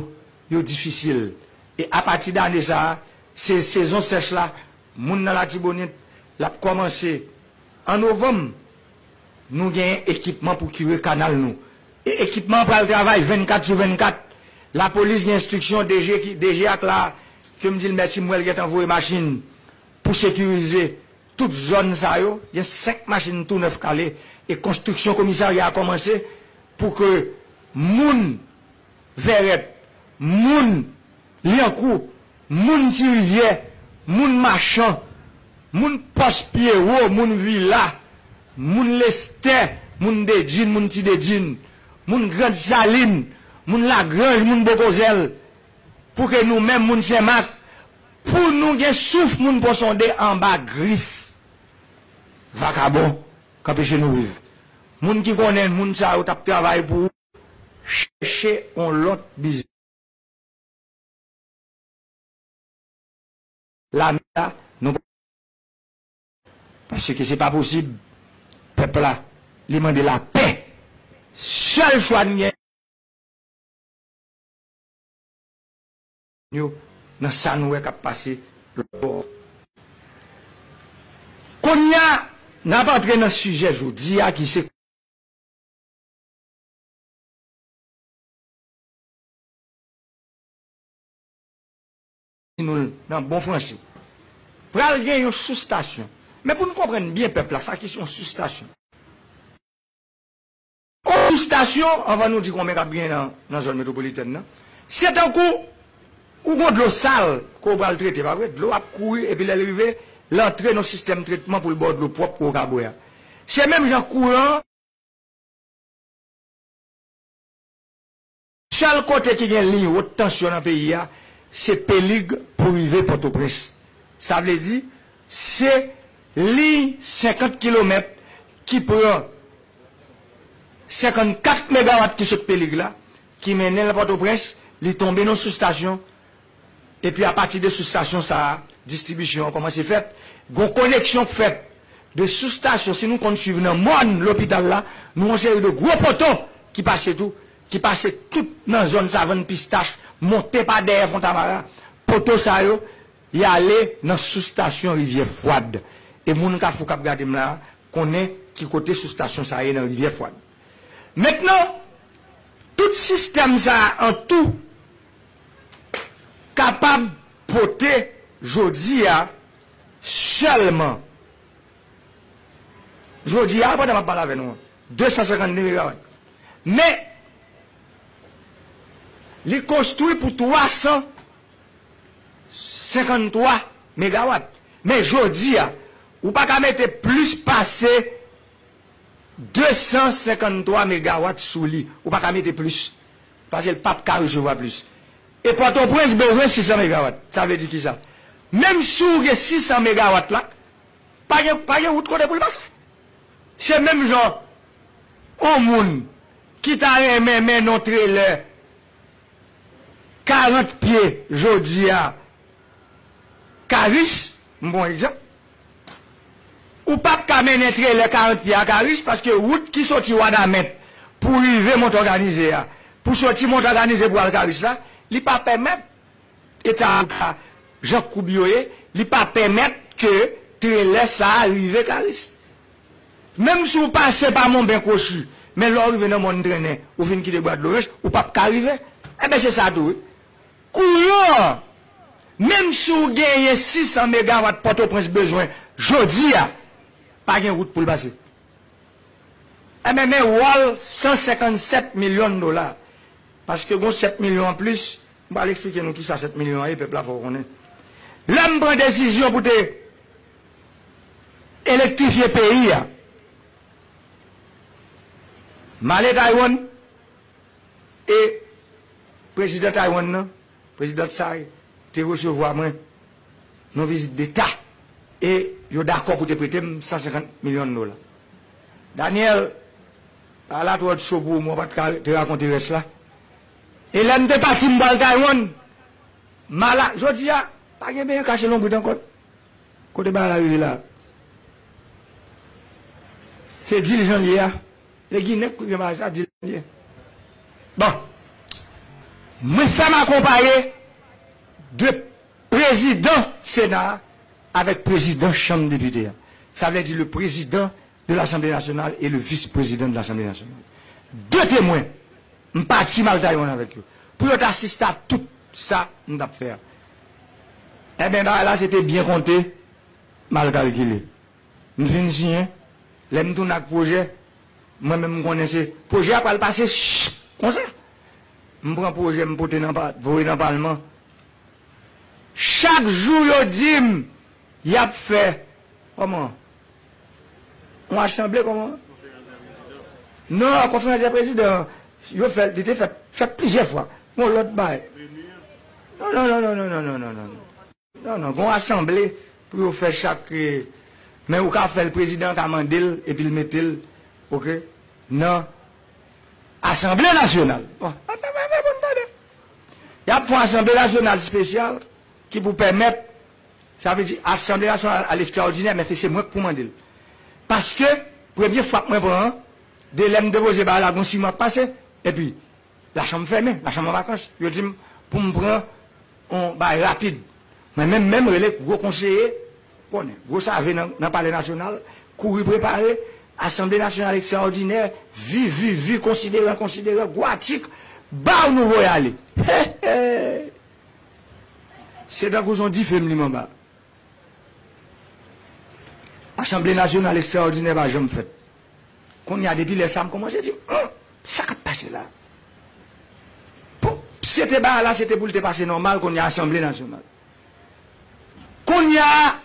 yo difisil. E apati de ane sa a, se sezon sèch la, moun nan Latibonit, l ap kòmanse an novanm, nou genyen ekipman pou kire kanal nou. E ekipman an pral travay vennkat sou vennkat. Lapolis gen enstriksyon, D G ki, D G ak la, ke m di l mèsi, m wè l gentan voye machin pou sekirize tout zòn sa yo. Gen senk machin tou nèf k ale. E konstriksyon komisarya a kòmanse pou ke moun Vèrèt, moun Lyankou, moun Ti Rivyè, moun Machan, moun Pòs Pyewo, moun Vila, moun Lestè, moun Dedin, moun Ti Dedin, moun Grand Salin, moun Lagranj, moun Bokozèl, pou ke nou menm, moun Senmak, pou nou gen souf moun Pon Sonde anba grif vakabon k anpeche nou viv. Moun ki konnen moun sa yo t ap travay pou chèche yon lòt biznis. Lame a, nou, paske se pa posib. Pèp la, li mande lapè. Sèl chwa n gen yo nan sa nou wè k ap pase lòtbò. Kounye a, n ap antre nan sijè jodi a ki se nou nan bon franse. Pral gen yon soustasyon. Men pou n konprann byen pèp la, sa ki yon soustasyon. Yon soustasyon, anvan nou di konbyen k ap gen nan, nan zòn metwopolitèn nan, se tankou ou gon dlo sal ke w pral trete, pa vre? Dlo ap kouri, epi lè l rive, l antre nan sistèm tretman pou l ba w dlo pwòp ke w ka bwè a. Se menm jan kouran. Sèl kote ki gen liy wot tansyon nan peyi a, se Pelig pou rive Pòtoprens. Sa vle di, se liy senkant kilomèt ki pran senkannkat megawat ki sot Pelig la, ki mennen l Pòtoprens, li tonbe nan soustasyon, epi apati de soustasyon sa a, distribisyon an kòmanse fèt. Gon koneksyon k fèt de soustasyon, si nou konn swiv nan mòn lopital la, nou yon seri de gwo poto ki pase tou, ki pase tout nan zòn Savann Pistach, monte pa dèyè Fontamara. Poto sa yo, y ale nan soustasyon Rivyè Fwad. E moun Kafou k ap gade m la, konnen ki kote soustasyon sa ye nan Rivyè Fwad. Mentnan, tout sistèm sa a an tou kapab pote jodi a sèlman, jodi a, pandan m ap pale avè nou an, de san senkannde megawat. Men, li konstwi pou twa san senkanntwa megawat. Men jodi a, ou pa ka mete plis pase de san senkanntwa megawat sou li. Ou pa ka mete plis. Paske l p ap ka resevwa plis. E Pòtoprens bezwen sis san megawat. Sa vle di kisa? Menm si w gen sis san megawat la, pa gen, pa gen wout kote pou l pase. Se menm jan yon moun ki ta renmen mennen yon trelè karant pye jodi a, Karis, m pran yon egzanp. Ou p ap ka mennen trelè karant pye a Karis, paske wout ki soti Wadament pou rive Mont Òganize a, pou soti Mont Òganize pou al Karis la, li pa pèmèt eta wout la, jan koub yo ye, li pa pèmèt ke trelè sa a rive Karis. Menm si w pase pa Monben Kwochi, men lè w rive nan mòn Trennen, ou fin kite Bwadlorench, ou p ap ka rive. Enben, se sa tou, wi. Kouran an, menm si w genyen sis san megawat Pòtoprens bezwen jodi a, pa gen wout pou l pase. Enben, men wòl san senkannsèt milyon dola. Paske gon sèt milyon anplis, m pral eksplike nou kisa sèt milyon an ye, pèp la fò w konnen. Lè m pran desizyon pou te elektrifye peyi a, m ale Taiwan, e prezidan Taiwan nan, prezidan Tsai, te resevwa mwen nan vizit deta, e yo dakò pou te prete m san senkant milyon dola. Daniel, bagay la twò cho pou ou, mwen pa t ka te rakonte rès la. E lè m te pati, m pral Taiwan, m ala, jodi a, pa gen benyen kache lonbrit ankò. Kote bagay la rive la? Se di l jan l ye a. E Ginen k gen bagay sa, di l jan l ye. Bon. Mwen fè m akonpaye de prezidan Sena a avèk prezidan Chanm Depite a. Sa vle di le président de l'Assemblée nationale et le vice-président de l'Assemblée nationale. De temwen, m pati m al Taiwan avèk yo. Pou yo t asiste a tout sa m t ap fè a. Enben, bagay la se te byen konte, mal kalkile. M fin siyen, lè m tounen ak pwojè, mwen menm m konnen se pwojè a pral pase, ch, konsa. M pran pwojè, m pote nan pa, voye nan palman. Chak jou yo di m, y ap fè, kòman? Yon asanble, kòman? Non, konferans de prezidan, yo fè, li te fèt, fèt plizyè fwa. Yon lòt bagay. Non, non, non. Non, non, gon asanble pou yo fè chak, eh, men ou ka fè l, prezidan ka mande l, epi l mete l, oke, nan Asanble Nasyonal. Bon, y ap fè yon Asanble Nasyonal espesyal ki pou pèmèt, sa vle di, Asanble Nasyonal a l ekstraòdinè, men se mwen k pou mande l. Paske, premye fwa k mwen pran an, de lè m depoze bagay la, gon siman k pase, epi lachanm fèmen, lachanm an vakans. Yo di m pou m pran yon bagay rapid. Mwen menm, menm rele gwo konseye, konnen, gwo save nan, nan Palè Nasyonal, kouri prepare, Asanble Nasyonal Ekstraòdinè, vi, vi, vi, konsideran, konsideran, gwo atik, baw nou voye ale. Se tankou se yon dife m lim anba. Asanble Nasyonal Ekstraòdinè pa janm fèt. Kounye a, depi lè sa a, m kòmanse di, "Hum, sa k ap pase la?" Pou, se te bagay la, se te pou l te pase nòmal, kounye a, Asanble Nasyonal. Kounye a,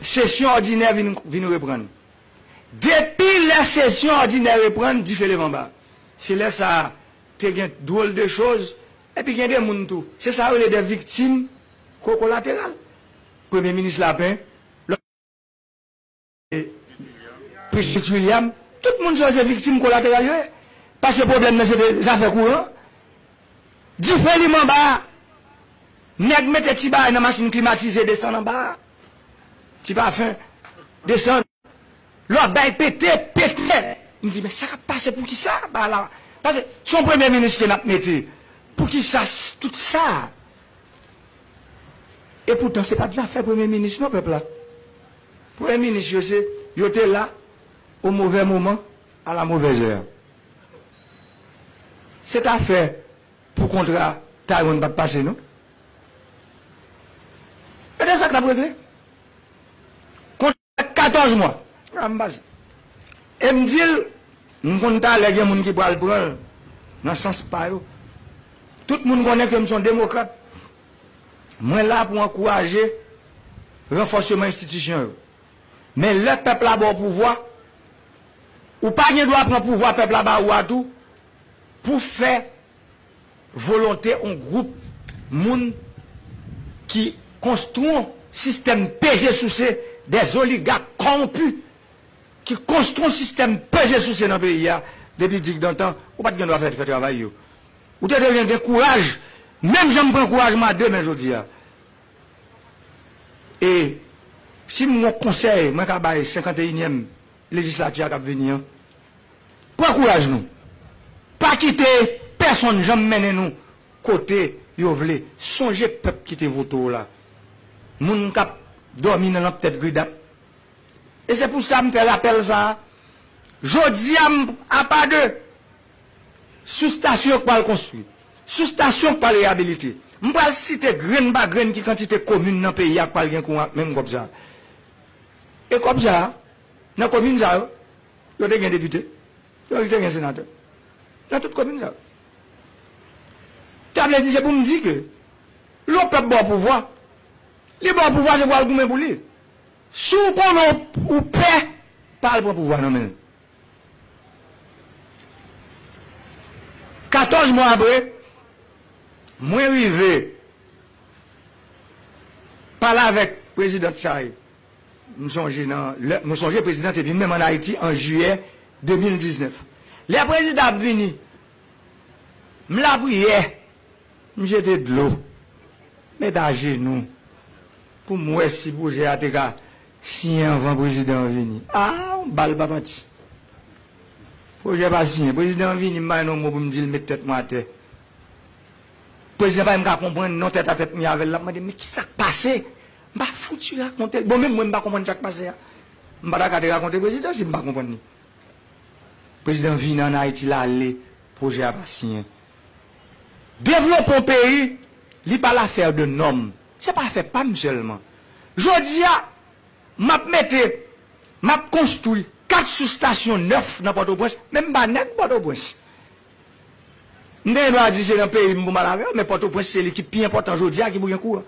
sesyon òdinè vin, vin reprann. Depi lè sesyon òdinè reprann, dife leve anba. Se lè sa a, te gen dwòl de choz, epi gen de moun tou. Se sa yo rele de viktim ko-, kolateral. Premye minis Lapen, lòt, e, Prince William, tout moun sa yo se viktim kolateral yo ye. Paske pwoblèm nan se te zafè kouran. Dife li anba a. Nèg mete ti bagay nan machin klimatize, desann anba a. Ti pafen, desann. Lè w ap bay pete, pete. M di, "Men sa k ap pase, poukisa bagay la?" Paske se yon premye minis ke n ap mete. Poukisa s-, tout sa? E poutan, se pa t zafè premye minis non, pèp la. Premye minis yo, se, yo te la, au mauvais moment, à la mauvaise heure. Se t afè pou kontra Taiwan pa t pase, non. E de sa k t ap regle. Kontra katòz mwa. A, m pase. E m di l, m konn talè gen moun ki pral pran l nan sans pa yo. Tout moun konnen ke m se yon demokrat. Mwen la pou ankouraje ranfòseman enstitisyon yo. Men lè pèp la ba w pouvwa, ou pa gen dwa pran pouvwa pèp la ba ou a tou pou fè volonte yon gwoup moun ki konstwi yon sistèm peze souse, des oligarques corrompus, ki konstwi yon sistèm peze souse nan peyi a depi digdantan, ou pa t gen dwa fè, fè travay yo. Ou te dwe gen, gen kouraj, menm jan m pran kouraj m a de men jodi a. E si m gen yon konsèy mwen ka bay senkanteyinyèm lejislati a k ap vini an, pran kouraj nou. Pa kite pèsonn janm mennen nou kote yo vle. Sonje pèp ki te vote w la. Moun k ap dòmi nan lanp tèt gridap. E se pou sa m fè rapèl sa a. Jodi a, m, apa de soustasyon k pral konstwi, soustasyon k pral reyabilite, m pral site grenn pa grenn ki kantite komin nan peyi a k pral gen kouran ak menm kòb sa a. E kòb sa a, nan komin sa yo, yo te gen depite, yo te gen senatè. Nan tout komin sa yo. Sa vle di, se pou m di ke lè yon pèp ba w pouvwa, li ba w pouvwa, se pou w al goumen pou li. Si w konnen w pè, pa al pran pouvwa nan men l. Katòz mwa apre, mwen rive pale avèk prezidan Tsay. M sonje nan, lè, nou sonje prezidan te vin menm ann Ayiti an jiyè de mil diznèf. Lè prezidan ap vini, m lapriyè, m jete dlo, m met ajenou pou m wè si pwojè a te ka siyen anvan prezidan an vini. A, yon bal pa pati. Pwojè pa siyen. Prezidan an vini, m pa jwenn yon mo pou m di l met tèt mwen atè. Prezidan pa menm ka konprann non, tèt a tèt mwen avè l, l ap mande m, "Men ki sa k pase?" M pa fouti rakonte l. Bon, menm mwen, m pa konprann sa k pase a. M pa ta ka te rakonte prezidan si m pa konprann li. Prezidan vini ann Ayiti, l ale, pwojè a pa siyen. Devlope yon peyi, li pa l'affaire de nonm. Se pa afè pa m sèlman. Jodi a, m ap mete, m ap konstwi kat soustasyon nèf nan Pòtoprens, men m pa nèg Pòtoprens. M te gen dwa di se nan peyi m pou m al avè yo, men Pòtoprens se li ki pi enpòtan jodi a ki pou gen kouran.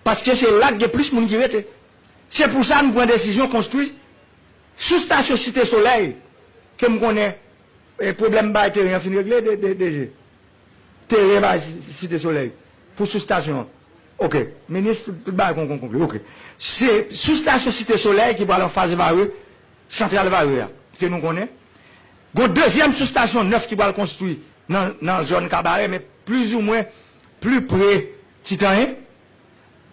Paske se la k gen plis moun ki rete. Se pou sa nou pran desizyon konstwi soustasyon Site Solèy, ke m konnen, e, pwoblèm bay teren an fin regle, de, de, DG. Teren bay Site Solèy pou soustasyon an. Oke. Minis, tout, tout bagay kon, kon, konkli. Oke. Se soustasyon Site Solèy ki pral anfas Vare, santral Vare a, ke nou konnen. Gon dezyèm soustasyon nèf ki pral konstwi nan, nan zòn Kabarè, men plizoumwen pli pre Titanyen.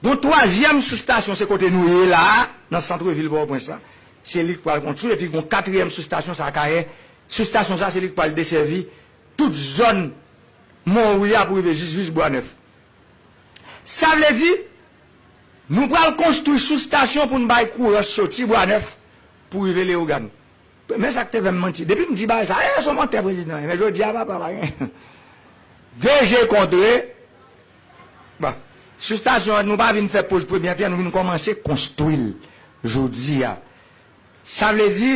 Gon twazyèm soustasyon, se kote nou ye la a, nan sant vil Pòtoprens la. Se li k pral konstwi, epi gon katriyèm soustasyon, sa Kayè. Soustasyon sa, se li k pral desèvi tout zòn Monwi a pou rive jis, jis Bwa Nèf. Sa vle di, nou pral konstwi soustasyon pou n bay kouran soti Bwa Nèf pou rive Leyogàn. Men sa k te fè m manti. Depi m di bagay sa, e, se yon mantè prezidan ye. Men jodi a, papa, pa gen. DG kontre. Bon, soustasyon an, nou pa vin fè poz premyè pyè, nou vin kòmanse konstwi l. jodi a. Sa vle di,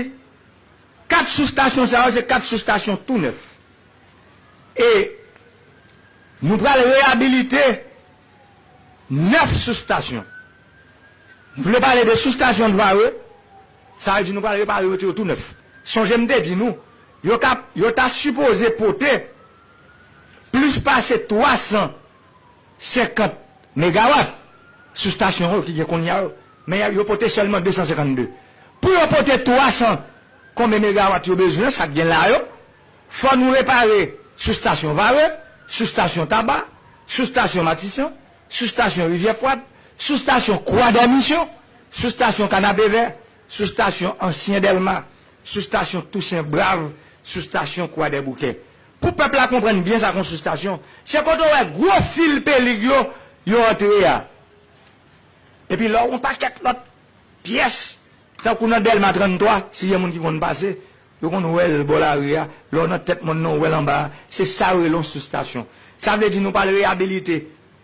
kat soustasyon sa yo, se kat soustasyon tou nèf. E nou pral reyabilite nèf soustasyon. Nou vle pale de soustasyon Vare, sa vle di nou pral repare yo, mete yo tou nèf. Sonje m te di nou, yo ka, yo ta sipoze pote plis pase twa san senkant megawat sou stasyon yo ki gen kounye a yo, men yo pote sèlman de san senkannde. Pou yo pote twa san konbyen megawat yo bezwen, sa k gen la yo, fò nou repare sou stasyon Vare, sou stasyon Taba, sou stasyon Matisan, sou stasyon Rivyè Fwad, sou stasyon Kwa dè Misyon, sou stasyon Kanapevè, sou stasyon Ansyen Dèlma, sou stasyon Tousen Brav, sou stasyon Kwa dè Boukè. Pou pèp la konprann byen sa k yon sou stasyon, se kote w wè gwo fil pelig yo, yo antre a. Epi lè w yon pakèt lòt pyès, tankou nan Dèlma tranntwa, si gen moun ki konn pase, yo konn wè l bò lari a, lè w nan tèt mòn nan, w wè l anba a, se sa yo rele yon sou stasyon. Sa vle di nou pral reyabilite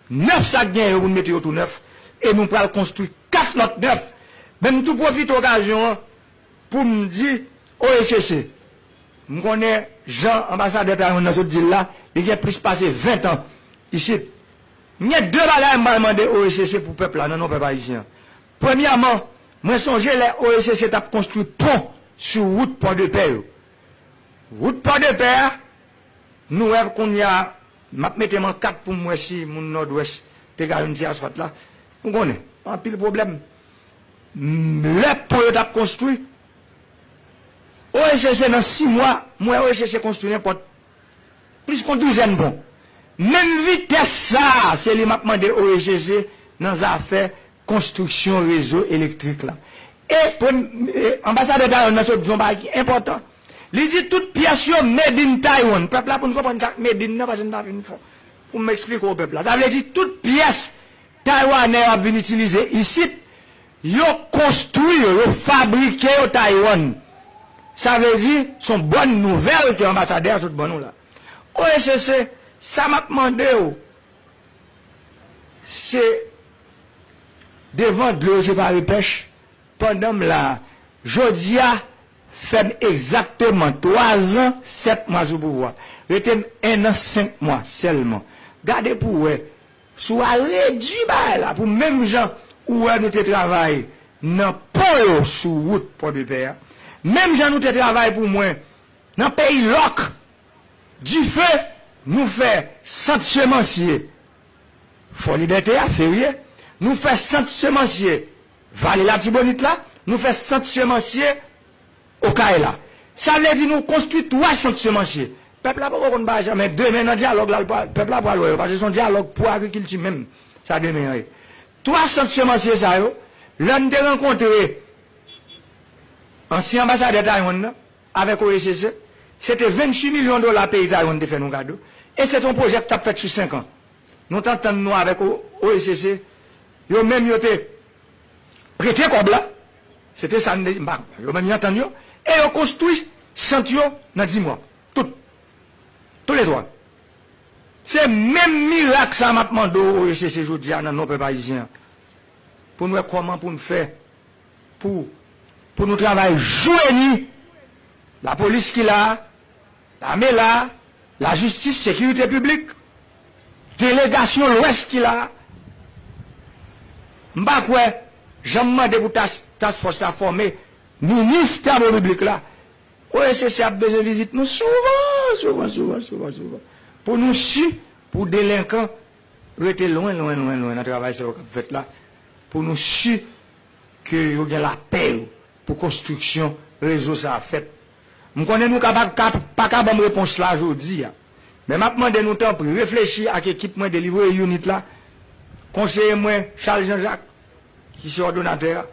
nèf sa k gen yo pou n mete yo tou nèf, e nou pral konstwi kat lòt nèf. Men m tou pwofite okazyon an pou m di O E C C, m konnen jan anbasadè Taiwan nan sot di l la, li gen plis pase ven tan isit. M gen de bagay m pral mande O E C C pou pèp la, nan non pèp ayisyen an. Premyèman, mwen sonje lè O E C C t ap konstwi pon sou wout Pòdepè yo. Wout Pòdepè a, nou wè kounye a, m ap mete m an kat pou m wè si moun Nòdwès te ka jwenn ti asfalt la. Nou konnen, anpil pwoblèm. M, lè pon yo t ap konstwi, O E C C nan sis mwa, m wè O E C C konstwi nenpòt plis k yon douzèn pon. Menm vitès sa a, se li m ap mande O E C C nan zafè konstriksyon rezo elektrik la. E prem-, e anbasadè Taiwan nan sot di yon bagay ki enpòtan. Li di tout pyès yo made in Taiwan. Pèp la pou n konprann sa k made in nan, paske n pa fin fò. Pou m eksplike w pèp la. Sa vle di tout pyès taywanè yo ap vin itilize isit, yo konstwi yo, yo fabrike yo Taiwan. Sa vle di, se yon bòn nouvèl ke anbasadè a sot ban nou la. O E C C, sa m ap mande w, se devan dlo yo separe pèch, pandan m la a, jodi a, fè m egzakteman twa zan, sèt mwa sou pouvwa. Rete m en an, senk mwa sèlman. Gade pou w wè, si w a redui bagay la, pou menm jan ou wè nou te travay nan pon yo sou wout Pòdepè a, menm jan nou te travay pou mwen nan peyi lòk, dife, nou fè sant semansye Fò Libète a, Ferye, nou fè sant semansye Vale Latibonit la, nou fè sant semansye Okay la. Sa vle di nou konstwi twa sant semansye. Pèp la poko konn bagay sa, men demen nan dyalòg la, l pa, pèp la pral wè yo, paske se yon dyalòg pou agrikilti menm, sa demen an ye. Twa sant semansye sa yo, lè n te rankontre ansyen anbasadè Taiwan nan, avèk O E C C, se te venntuit milyon dola peyi Taiwan te fè nou kado, e se te yon pwojè ki t ap fèt sou senk an. Nou t antann nou avèk O-, O E C C, yo menm yo te prete kòb la, se te sa n te, m pa, yo menm yo antann yo, e yo konstwi sant yo nan dis mwa. Tout. Toulètwa. Se menm mirak sa m ap mande w, O E C C, jodi a, nan non pèp ayisyen an. Pou n wè kòman pou n fè pou, pou nou travay jou e nwi. Lapolis ki la a, lame la a, lajistis, sekirite piblik, delegasyon Lwès ki la a. M pa kwè, jan m mande pou tas-, task force sa fòme, minis travo piblik la, O E C C ap bezwen vizit nou souvan, souvan, souvan, souvan, souvan. Pou nou si, pou delenkan rete lwen, lwen, lwen, lwen nan travay sa yo k ap fèt la. Pou nou si ke yo gen lapè yo pou konstriksyon rezo sa a fèt. M konnen nou ka pa, ka, pa ka ban m repons la jodi a. Men m ap mande nou tanpri, reflechi ak ekip mwen, delivre unit la, konseye mwen, Charles Jean Jacques, ki se òdonatè a,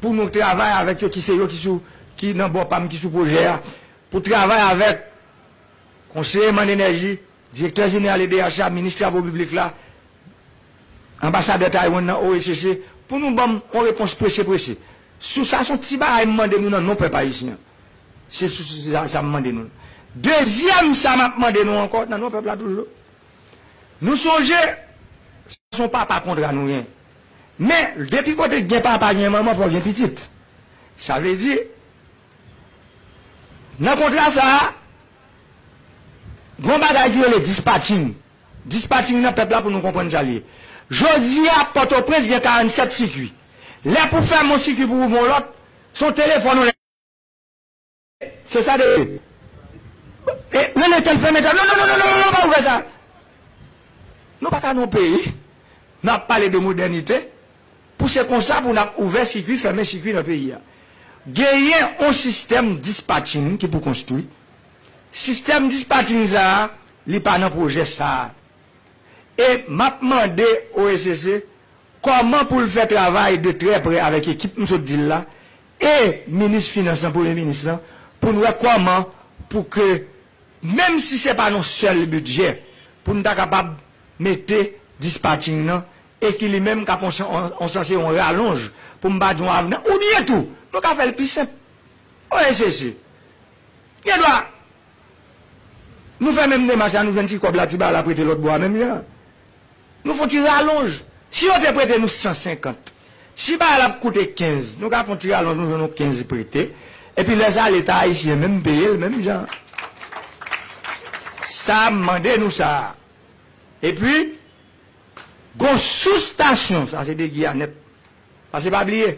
pou nou travay avèk yo, ki se yo ki sou, ki nan bò pa m, ki sou pwojè a, pou travay avèk konseye m an enèji, direktè jeneral E D H la, minis travo piblik la, anbasadè Taiwan nan O E C C, pou nou ban m yon repons prese, prese. Sou sa, se yon ti bagay m mande nou nan non pèp ayisyen an. Se sou, sou sa, sa m mande nou. Dezyèm sa m ap mande nou ankò, nan non pèp la toujou. Nou sonje, se yon papa kontra nou gen. Men, depi kote gen papa, gen manman, fò gen pitit. Sa vle di, nan kontra sa a, gen yon bagay ki rele dispatching. Dispatching nan pèp la pou nou konprann sa l ye. Jodi a, Pòtoprens gen karannsèt sikui. Lè pou fèmen yon sikui pou ouvri yon lòt, se yon telefòn ou Se sa de. E, rele tèl, fèmen tèl. Non, non, non, non, non, non, pa ouvè sa. Nou pa ka nan yon peyi. N ap pale de modènite. Pou se konsa pou n ap ouvè sikui, fèmen sikui nan peyi a. Genyen yon sistèm dispatching ki pou konstwi. Sistèm dispatching sa a, li pa nan pwojè sa a. E m ap mande O E C C kòman pou l fè travay de trè prè avèk ekip m sot di l la, e minis finans lan, premye minis lan, pou n wè kòman pou ke, menm si se pa nan sèl bidjè, pou n ta kapab mete dispatching nan, e ki li menm k ap yon, yon, yon sanse yon ralonj, pou m pa di yon avnan, oubyen tou, nou ka fè l pi senp. O E C C, gen dwa, nou fè menm demach la, nou jwenn ti kòb la, ti bagay la prete lòt bò a menm jan. Nou fè yon ti ralonj. Si yo te prete nou san senkant, si bagay la ap koute kenz, nou ka fè yon ti ralonj, nou jwenn yon kenz prete. Epi lè sa, Leta ayisyen menm peye l menm jan. Sa a, m mande nou sa a. Epi, gon sou-stasyon, sa se de Giyanèt. Paske pa bliye,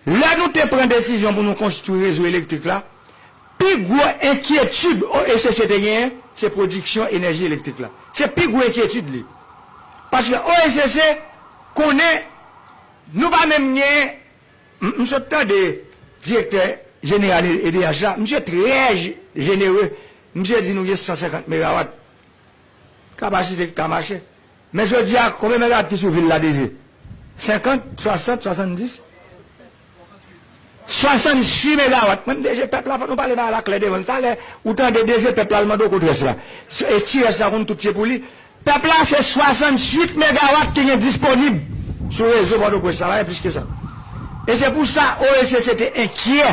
lè nou te pran desizyon pou nou konstwi rezo elektrik la, pi gwo enkyetid O E C C te genyen, se pwodiksyon enèji elektrik la. Se pi gwo enkyetid li. Paske O E C C konnen nou pa menm genyen, m, m sot tande direktè jeneral E D H la, misye trè je-, jenere, misye di nou gen san senkant megawat. Kapasite ki ka mache. Men jodi a, konbyen megawat ki sou vil la, D G? Senkant, swasant, swasanndis? Swasanntuit megawat. Mwen, D G, pèp la, fò nou pale bagay la klè devan l. Talè, ou tande D G pèp la, l mande w kot rès la. E ti rès la, konn tout se pou li. Pèp la, se swasanntuit megawat ki gen disponib sou rezo Pòtoprens la, pa gen plis ke sa. E se pou sa O E C C te enkyè.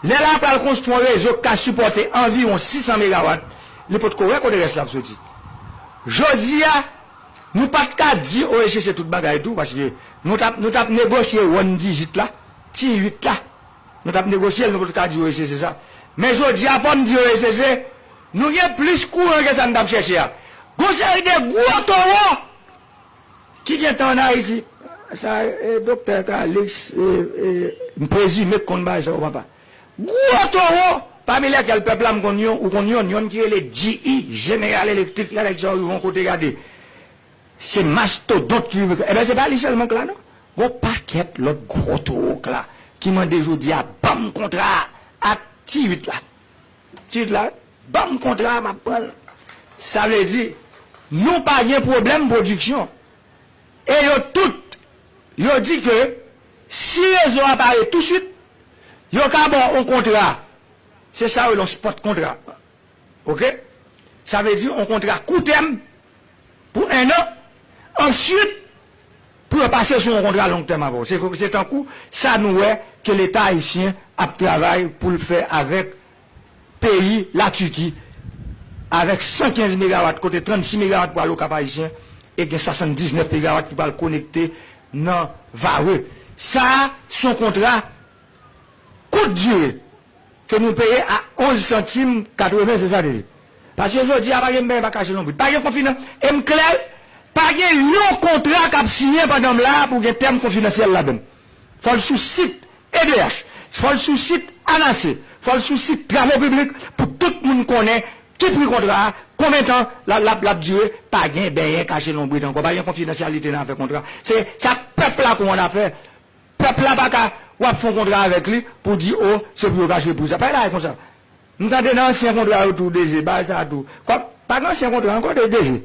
Lè l ap pral konstwi yon rezo k ka sipòte anviwon sis san megawat, li potko wè kote rès la ap soti. Jodi a, nou pa t ka di O E C C tout bagay tou, paske nou t ap, nou t ap negosye wòn dijit la, ti uit la. Nou t ap negosye l, nou potko ka di O E C C sa. Men jodi a, fò m di O E C C, nou gen plis kouran ke sa n t ap chèche a. Gon seri de gwo towo ki gentan ann Ayiti. Sa, e, Doktè Calixte, e, e, m prezime k konn bagay sa yo, papa. Gwo towo, pami lèkèl pèp la, m konn yon, ou konn yon, yon ki rele G E, General Electric, lè nèg sa yo rive yon kote, gade. Se mastodont ki rive. Enben, se pa li sèlman k la, non. Gon pakèt lòt gwo towo k la, ki mande jodi a, ban m kontra a ak ti uit la. Ti uit la, ban m kontra a, m ap pran l. Sa vle di, nou pa gen pwoblèm pwodiksyon. E yo tout, yo di ke si rezo a pare touswit, yo ka ba w yon kontra. Se sa yo rele yon spot kontra. Oke? Sa vle di yon kontra koutèm pou enn an. Answit, pou yo pase sou yon kontra long tèm avè w. Se, se tankou sa nou wè ke Leta ayisyen ap travay pou l fè avèk peyi Latiki, avèk san kenz megawat, kote trannsis megawat pral Okap Ayisyen, e gen swasanndiznèf megawat ki pral konekte nan Varreux. Sa a, se yon kontra kout dire ke nou peye a onz santim katreven, se sa li ye. Paske jodi a, pa gen bèy pa kache lonbrit. Pa gen konfidan-, e m klè, pa gen yon kontra k ap siyen pandan m la a pou gen tèm konfidansyèl ladan l. Fò l sou sit E D H, fò l sou sit ANASE, fò l sou sit Travo Piblik pou tout moun konnen ki pri kontra a, konbyen tan l ap, l ap, l ap dire, pa gen benyen kache lonbrit ankò, pa gen konfidansyalite nan afè kontra. Se sa pèp la konn afè. Pèp la pa ka, w ap fè yon kontra avèk li pou di, o, se pou yo kache pri sa. Pa gen bagay konsa. M tande nan ansyen kontra yo tou, D G, bagay sa a tou. Kòm, pa gen ansyen kontra ankò, D G?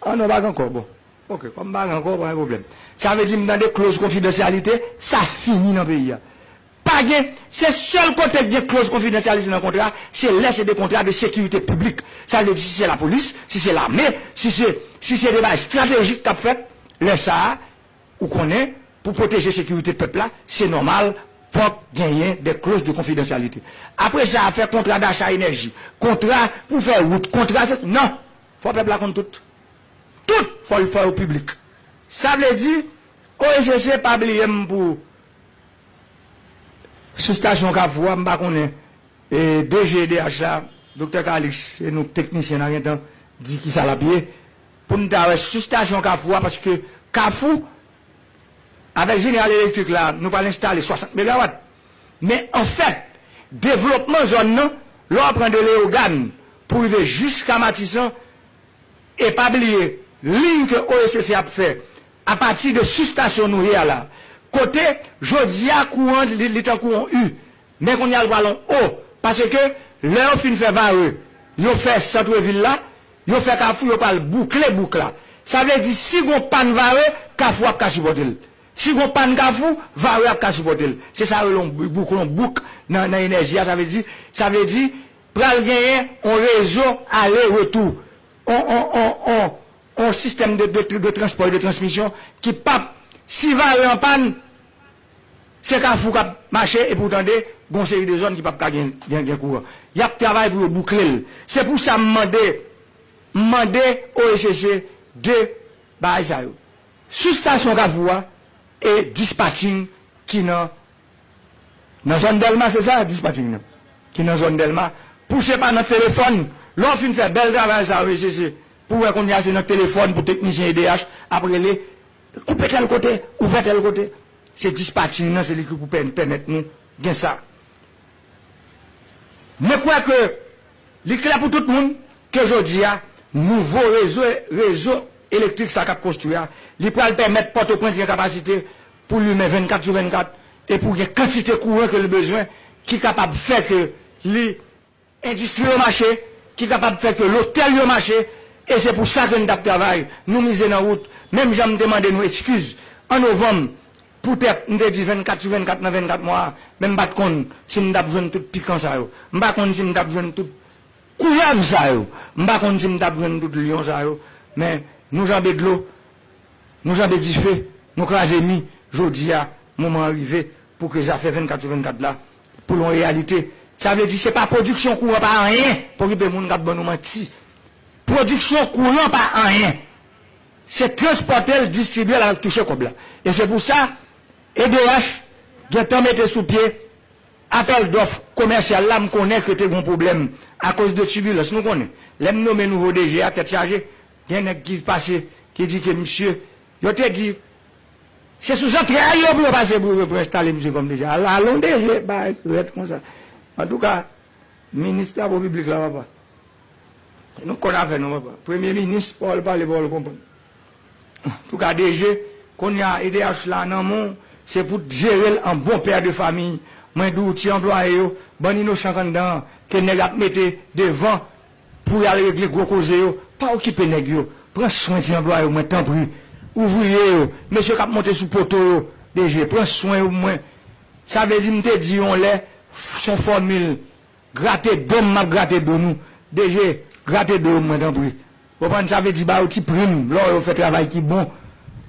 Ah non, pa gen ankò, bon. Oke, kòm pa gen ankò, pa gen pwoblèm. Sa vle di, m tande kloz konfidansyalite, sa fini nan peyi a. Pa gen, se sèl kote k gen kloz konfidansyalite nan kontra, se lè se de kontra de sekirite piblik. Sa vle di, si se lapolis, si se lame, si se, si se de bagay estratejik k ap fèt, lè sa a, ou konnen, pou pwoteje sekirite pèp la, se nòmal, fòk genyen de kloz de konfidansyalite. Apre sa, afè kontra dacha enèji, kontra pou fè wout, kontra se, non! Fò pèp la konn tout. Tout, fò l fè yo piblik. Sa vle di, O E C C pa bliye m pou sou stasyon Kafou a, m pa konnen, e, D G E D H la, Doktè Calix, se nou teknisyen n a gentan di kisa l ap ye, pou n ta wè sou stasyon Kafou a, paske Kafou, avèk Jeneral Elektrik la, nou pral enstale swasant megawat. Men, anfèt, devlopman zòn nan, lè w pran de Leyogàn pou rive jiska Matisan, e pa bliye, liy ke O E C C ap fè apati de sou stasyon nou ye a la, kote jodi a kouran li, li tankou yon U, men kounye a l pral yon O, paske lè yo fin fè Vare, yo fè sant vil la, yo fè Kafou, yo pral boukle bouk la. Sa vle di, si gon pàn Vare, Kafou ap ka sipòte l. Si gon pàn Kafou, Vare ap ka sipòte l. Se sa yo rele yon bouk, yon bouk nan, nan enèji a. Sa vle di, sa vle di, pral genyen yon rezo ale retou, yon, yon, yon, yon, yon sistèm de, de, de transpò e de transmisyon ki p ap, si Vare an pàn, se Kafou k ap mache, epi w tande, gon seri de zòn ki p ap ka gen, gen, gen kouran. Y ap travay pou yo boukle l. Se pou sa m mande, m mande O E C C de bagay sa yo. Sou stasyon Kafou a, e dispatching ki nan, nan zòn Dèlma, se sa, dispatching nan, ki nan zòn Dèlma, pou se pa nan telefòn, lè w fin fè bèl travay sa yo, se, se, pou wè kounye a se nan telefòn pou teknisyen E D H ap rele, koupe tèl kote, ouvè tèl kote. Se dispatching nan, se li ki pou pè-, pèmèt nou gen sa. Mwen kwè ke li klè pou tout moun ke jodi a, nouvo rezo, rezo elektrik sa k ap konstwi a, li pral pèmèt Pòtoprens gen kapasite pou limen vennkat sou vennkat e pou gen kantite kouran ke l bezwen ki kapab fè ke li, endistri yo mache, ki kapab fè ke lotèl yo mache, e se pou sa ke n t ap travay. Nou mize nan wout, menm jan m te mande nou eskiz an novanm, poutèt m te di vennkat sou vennkat nan vennkat mwa a, men m pa t konn si m t ap jwenn tout pikan sa yo. M pa konn si m t ap jwenn tout koulèv sa yo. M pa konn si m t ap jwenn tout lyon sa yo. Men nou janbe dlo, nou janbe dife, nou kraze mi. Jodi a, moman an rive pou ke zafè vennkat sou vennkat la, pou l yon reyalite. Sa vle di, se pa pwodiksyon kouran pa anyen, pou okipe moun k ap ban nou manti. Pwodiksyon kouran pa anyen. Se transpòte l, distribye l avèk touche kòb la. E se pou sa, E D H gentan mete sou pye apèl dòf komèsyal la, m konnen ke te gon pwoblèm akoz de tibilans. Nou konnen, lè m nome nouvo D G a, tèt chaje, gen nèg ki pase, ki di ke misye, yo te di, se sou zantray yo pou yo pase pou, pou enstale misye kòm D G. Al-, alon D G, bay rèd konsa. Antouka, minis travo piblik la, papa. Nou konn afè nou, papa. Premye minis, pawòl pale, pawòl konprann. Antouka, D G, kounye a, E D H la nan men w, se pou w jere l an bon pè de famiy. Mwen di w, ti anplwaye yo, bann inosan k anndan an, ke nèg ap mete devan pou y al regle gwo koze yo, pa okipe nèg yo. Pran swen ti anplwaye w, mwen, tanpri. Ouvriye yo, mesye k ap monte sou poto yo, D G, pran swen yo pou mwen. Sa vle di, m te di yon lè, s on fòmil, grate do m, m ap grate do nou. D G, grate do yo mwen, tanpri. Konprann, sa vle di ba yo ti prim, lè yo fè travay ki bon,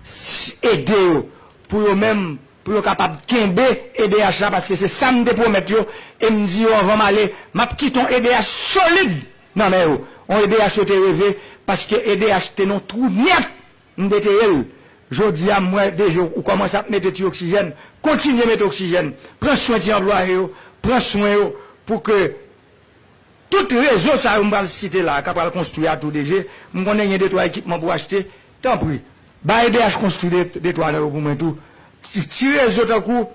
s-, ede yo, pou yo menm, pou yo kapab kenbe E D H la, paske se sa m te pwomèt yo, e m di yo anvan m ale, m ap kite yon E D H solid nan men yo. Yon E D H yo te reve, paske E D H te nan twou nèt. M netwaye l. Jodi a, m wè deja ou kòmanse ap mete ti oksijèn. Kontinye mete oksijèn. Pran swen ti anplwaye yo. Pran swen yo pou ke tout rezo sa yo m pral site la, k ap pral konstwi a tou deja, m konnen gen de twa ekipman pou achte. Tanpri, bay E D H konstwi de, de twa nan yo pou mwen tou. Ti, ti rezo tankou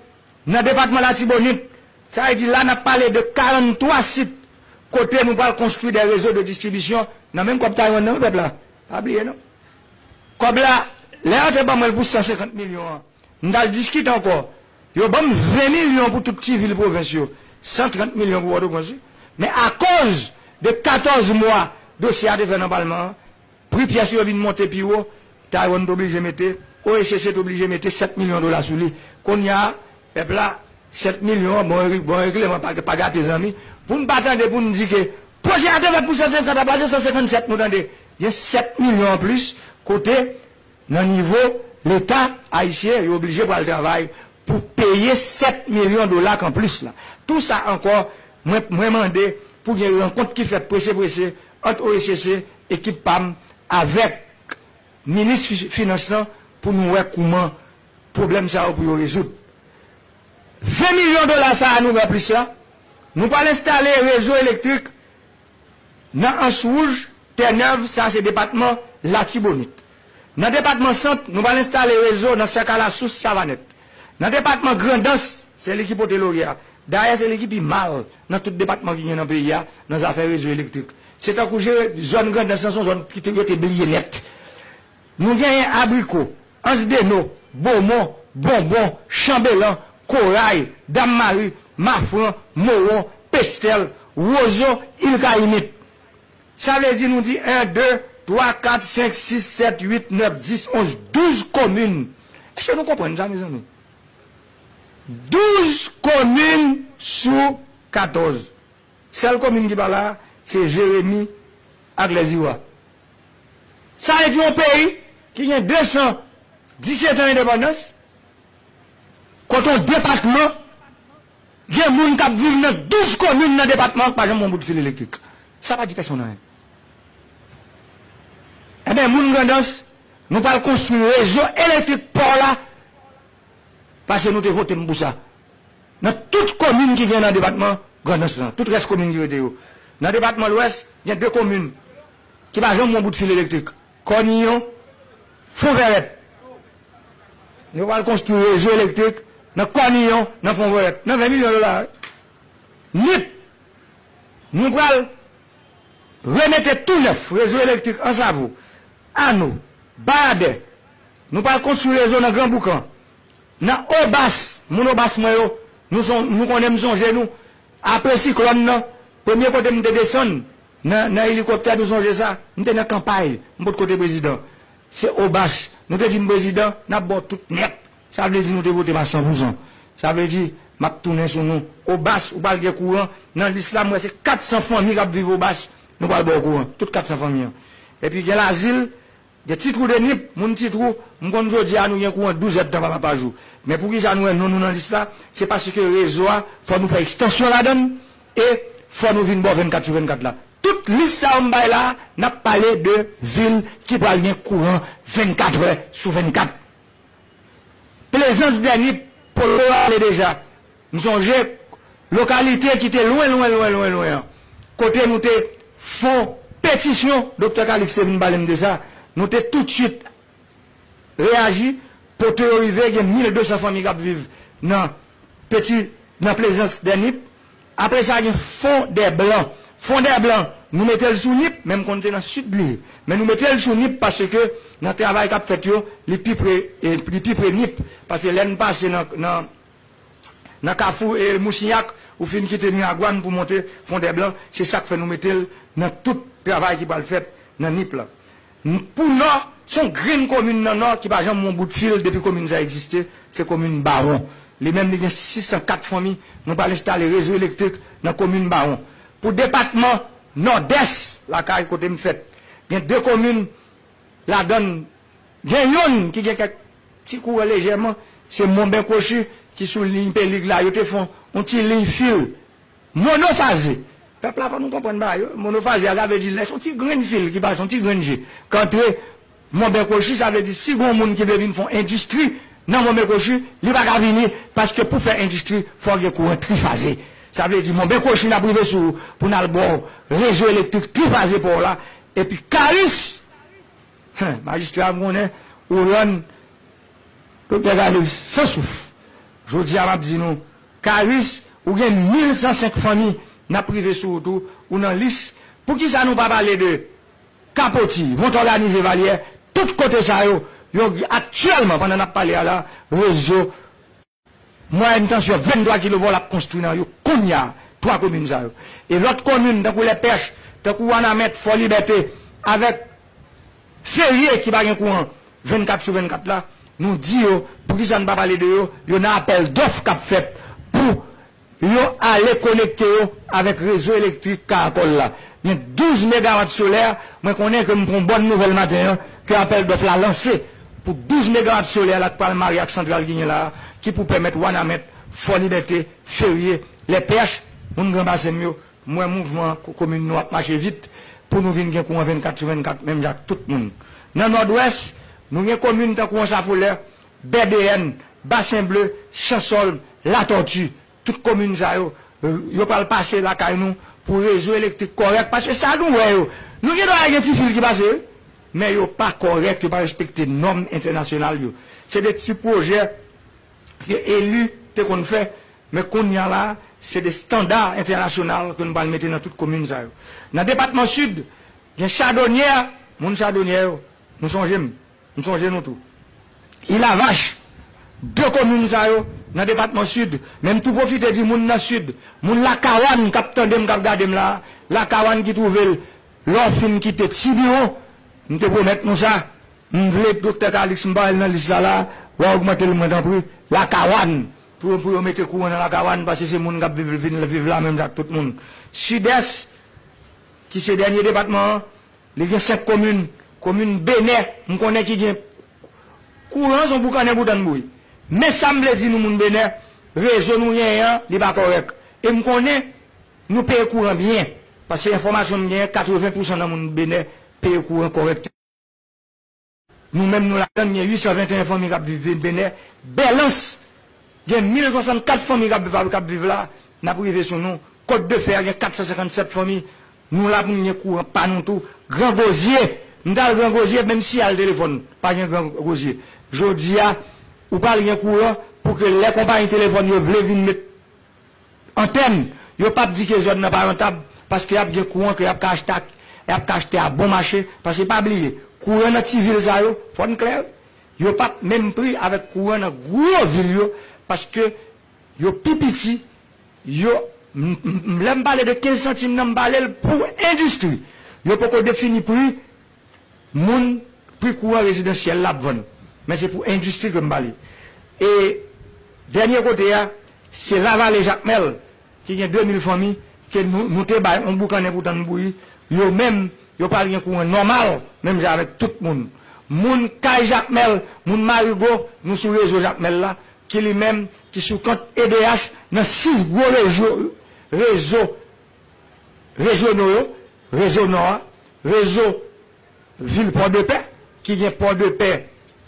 Nan depatman Latibonit, sa vle di la n ap pale de karant twa sit kote nou pral konstwi de rezo de distribisyon nan menm kòb Taiwan nan, wi, pèp la. Pa bliye, non. Kòb la, lè yo te ban mwen l pou san senkant milyon an, m t al diskite ankò. Yo ban m ven milyon pou tout ti vil pwovens yo, san trant milyon pou Pòtoprens, wi. Men akoz de katòz mwa dosye a te fè nan palman an, pri pyès yo vin monte pi wo, Taiwan t oblije mete, O E C C t oblije mete sèt milyon dola sou li. Kounye a, pèp la, sèt milyon an, bon, bon regleman, pa, pa gate zanmi. Pou n pa tande, pou n di ke pwojè a te fèt pou san senkant, a pase san senkannsèt, nou tande. Gen sèt milyon anplis, kote, nan nivo Leta ayisyen, yo oblije pral travay pou peye sèt milyon dola k anplis la. Tou sa ankò, mwen, mwen mande pou gen rankont ki fèt prese prese ant O E C C, ekip pa m, avèk minis fi-, finans lan, pou nou wè kouman pwoblèm sa yo pou yo rezoud. Ven milyon dola sa a nou gen plis la, nou pral enstale rezo elektrik nan Anse Rouge, Tènèv, sa se depatman Latibonit. Nan depatman Sant, nou pral enstale rezo nan Sèkalasous, Savanèt. Nan depatman Grandans, se li ki pote lorye a. Dayè, se li ki pi mal nan tout depatman ki gen nan peyi a, nan zafè rezo elektrik. Se tankou jere zòn Grandans lan, se yon zòn ki te, yo te bliye nèt. Nou genyen Abriko, Ansdeno, Bomon, Bonbon, Chanbelan, Koray, Dam Mari, Mafran, Mowon, Pestèl, Wozo, Il Kayimit. Sa vle di nou di en, de, twa, kat, senk, sis, sèt, uit, nèf, dis, onz, douz komin. Èske nou konprann sa, mezanmi? Douz komin sou katòz. Sèl komin ki pa la, se Jeremi ak Lèziwa. Sa vle di yon peyi ki gen de san disèt an endepandans, kote yon depatman, gen moun k ap viv nan douz komin nan depatman an k pa janm wè yon bout fil elektrik. Sa pa di pèsonn anyen. Enben, moun Grandans, nou pral konstwi rezo elektrik pa w la, paske nou te vote m pou sa. Nan tout komin ki gen nan depatman Grandans lan, tout rès komin ki rete yo. Nan depatman Lwès, gen de komin ki pa janm wè yon bout fil elektrik. Kòniyon, Fonvèrèt. Nou pral konstwi rezo elektrik nan Kòniyon, nan Fonvèrèt, nan ven milyon dola, wi. Nip, nou pral remete tou nèf rezo elektrik Ansavo, Ano, Bayadè. Nou pral konstwi rezo nan Gran Boukan. Nan Obas, moun Obas mwen yo, nou son, nou konnen m sonje nou. Apre siklòn nan, premye kote m te desann, nan, nan elikoptè, nou sonje sa, m te nan kanpay, m potko te prezidan. Se Obas. Nou te di m prezidan, n ap ba w tout nèt. Sa vle di nou te vote m a san pou san. Sa vle di, m ap tounen sou nou. Obas, ou pral gen kouran. Nan lis la, m wè se kat san fanmi k ap viv Obas. Nou pral ba w kouran. Tout kat san fanmi an. Epi gen Lazil, gen Ti Twou de Nip, moun Ti Twou, m konn jodi a nou gen kouran douz èdtan pa, pa jou. Men poukisa nou wè non nou nan lis la? Se paske rezo a, fò nou fè ekstansyon ladan l, e fò nou vin ba w vennkat sou vennkat la. Tout lis sa yo m bay la, n ap pale de vil ki pral gen kouran vennkat è sou vennkat. Plezans dènye, Polo pale deja. M sonje lokalite ki te lwen, lwen, lwen, lwen, lwen an. Kote nou te fè yon petisyon, Doktè Calixte te vin pale m de sa. Nou te toutswit reyaji, pote yo rive, gen mil de san fanmi k ap viv nan Peti, nan Plezans dènye. Apre sa, gen Fon dè Blan. Fon dè Blan, nou mete l sou Nip, men m konn se nan sid li ye. Men nou mete l sou Nip paske nan travay k ap fèt yo, li pi pre, e, li pi pre Nip. Paske lè n pase nan, nan, nan kafou, e, Mousinyak, ou fin kite Miragwàn pou monte Fon dè Blan, se sa k fè nou mete l nan tout travay ki pral fèt nan Nip la. Pou Nò, se yon grenn komin nan Nò ki pa janm wè yon bout fil depi komin sa egziste, se komin Bawon. Li menm, li gen sis san kat fanmi, nou pral enstale rezo elektrik nan komin Bawon. Pou depatman Nòdès, lakay kote m fèt, gen de komin ladan l, gen yonn ki gen kèk ti kouran lejèman, se Monben Kwochi ki sou liy Pelig la, yo te fè yon, yon ti liy fil monofaze. Pèp la, fò nou konprann bagay yo. Monofaze a, sa vle di lè se yon ti grenn fil ki pase, yon ti grenn je k antre Monben Kwochi, sa vle di si gen yon moun ki vle vin fè yon endistri nan Monben Kwochi, li pa ka vini, paske pou fè endistri, fò gen kouran trifaze. Sa vle di Monben Kwochi n ap rive sou ou pou n al ba w rezo elektrik trifaze pa w la. Epi Karis, Hen, majistra, m konnen ou rann Doktè Karis san souf. Jodi a, m ap di nou, Karis, ou gen mil san senk fanmi, n ap rive sou ou tou, ou nan lis. Poukisa nou pa pale de Kapoti, Mont Òganize, Valyè, tout kote sa yo, yo aktyèlman, pandan n ap pale a la, rezo Mwayèn tansyon venntwa kilovolt ap konstwi nan yo kounye a, twa komin sa yo. E lòt komin, tankou Lèpèch, tankou Wanament, Fò Libète, avèk Ferye ki pa gen kouran vennkat sou vennkat la, nou di yo, poukisa n pa pale de yo, yo nan apèl dòf k ap fèt pou yo ale konekte yo avèk rezo elektrik Karakòl la. Gen douz megawat solè, mwen konnen ke m pran bòn nouvèl maten an, ke apèl dòf la lanse pou douz megawat solè la k pral marye ak santral ki gen la a, ki pou pèmèt Wanament, Fò Libète, Ferye, Lèpèch, moun Gran Basen m yo, m wè mouvman ko-, komin nou ap mache vit pou nou vin gen kouran vennkat sou vennkat, menm jan ak tout moun. Nan Nòdwès, nou gen komin tankou Ansafolè, Bèbeyèn, Basen Ble, Chansòlm, Latòti, tout komin sa yo, yo pral pase lakay nou pou rezo elektrik kòrèk, paske sa nou wè yo, nou gen dwa gen ti fil ki pase, wi, men yo pa kòrèk, yo pa respekte nòm entènasyonal yo. Se de ti pwojè ke eli te konn fè, men kounye a la, se de estanda entènasyonal ke nou pral mete nan tout komin sa yo. Nan depatman Sid, gen Chadonyè, moun Chadonyè yo, nou sonje m, m sonje nou tou. Ilavach, de komin sa yo nan depatman Sid, men m tou pwofite di moun nan Sid, moun Lakawann k ap tande m, k ap gade m la, Lakawann ki twouve l, lè w fin kite Tibiwon, m te pwomèt nou sa, m vle Doktè Calixte, m pa wè l nan lis la la, w a ogmante l mwen tanpri, Lakawann, pou, pou yo mete kouran nan Lakawann, paske se moun k ap viv, vin viv la menm jan ak tout moun. Sidès, ki se dènye depatman an, li gen senk komin. Komin Benè, m konnen ki gen kouran, se yon boukannen pou tann bouyi. Men sa m vle di nou moun Benè, rezo nou genyen an, li pa kòrèk. E m konnen nou peye kouran byen. Paske enfòmasyon m genyen, katreven pousan nan moun Benè peye kouran kòrèk. Nou menm nou ladann, gen uit san venteyen fanmi k ap viv Benè. Bèlans, gen mil swasannkat fanmi k ap, k ap viv la, n ap rive sou nou. Kòt de Fè a gen kat san senkannsèt fanmi, nou la pou n gen kouran pa nou tou. Gran Gozye, m t al Gran Gozye, menm siyal telefòn, pa gen Gran Gozye. Jodi a, ou pral gen kouran pou ke lè konpayi telefòn yo vle vin met antèn, yo p ap di ke zòn nan pa rantab, paske y ap gen kouran ke y ap ka achte ak, y ap ka achte a bon mache, paske pa bliye, kouran nan ti vil sa yo, fò n klè, yo p ap menm pri avèk kouran nan gwo vil yo, paske yo pi piti, yo, m, m, m, lè m pale de kenz santim nan, m pale l pou endistri. Yo poko defini pri moun, pri kouran rezidansyèl la ap vann. Men se pou endistri ke m pale. E dènye kote a, se Lavale Jakmèl, ki gen de mil fanmi, ke nou, nou te bay yon boukannen pou tann bouyi. Yo menm, yo pral gen kouran nòmal, menm jan avèk tout moun. Moun kay Jakmèl, moun Marigo, nou sou rezo Jakmèl la, ki li menm, ki sou kont E D H, nan sis gwo rezo, rezo rejyonal yo, rezo nò a, rezo vil Pòdepè, ki gen Pòdepè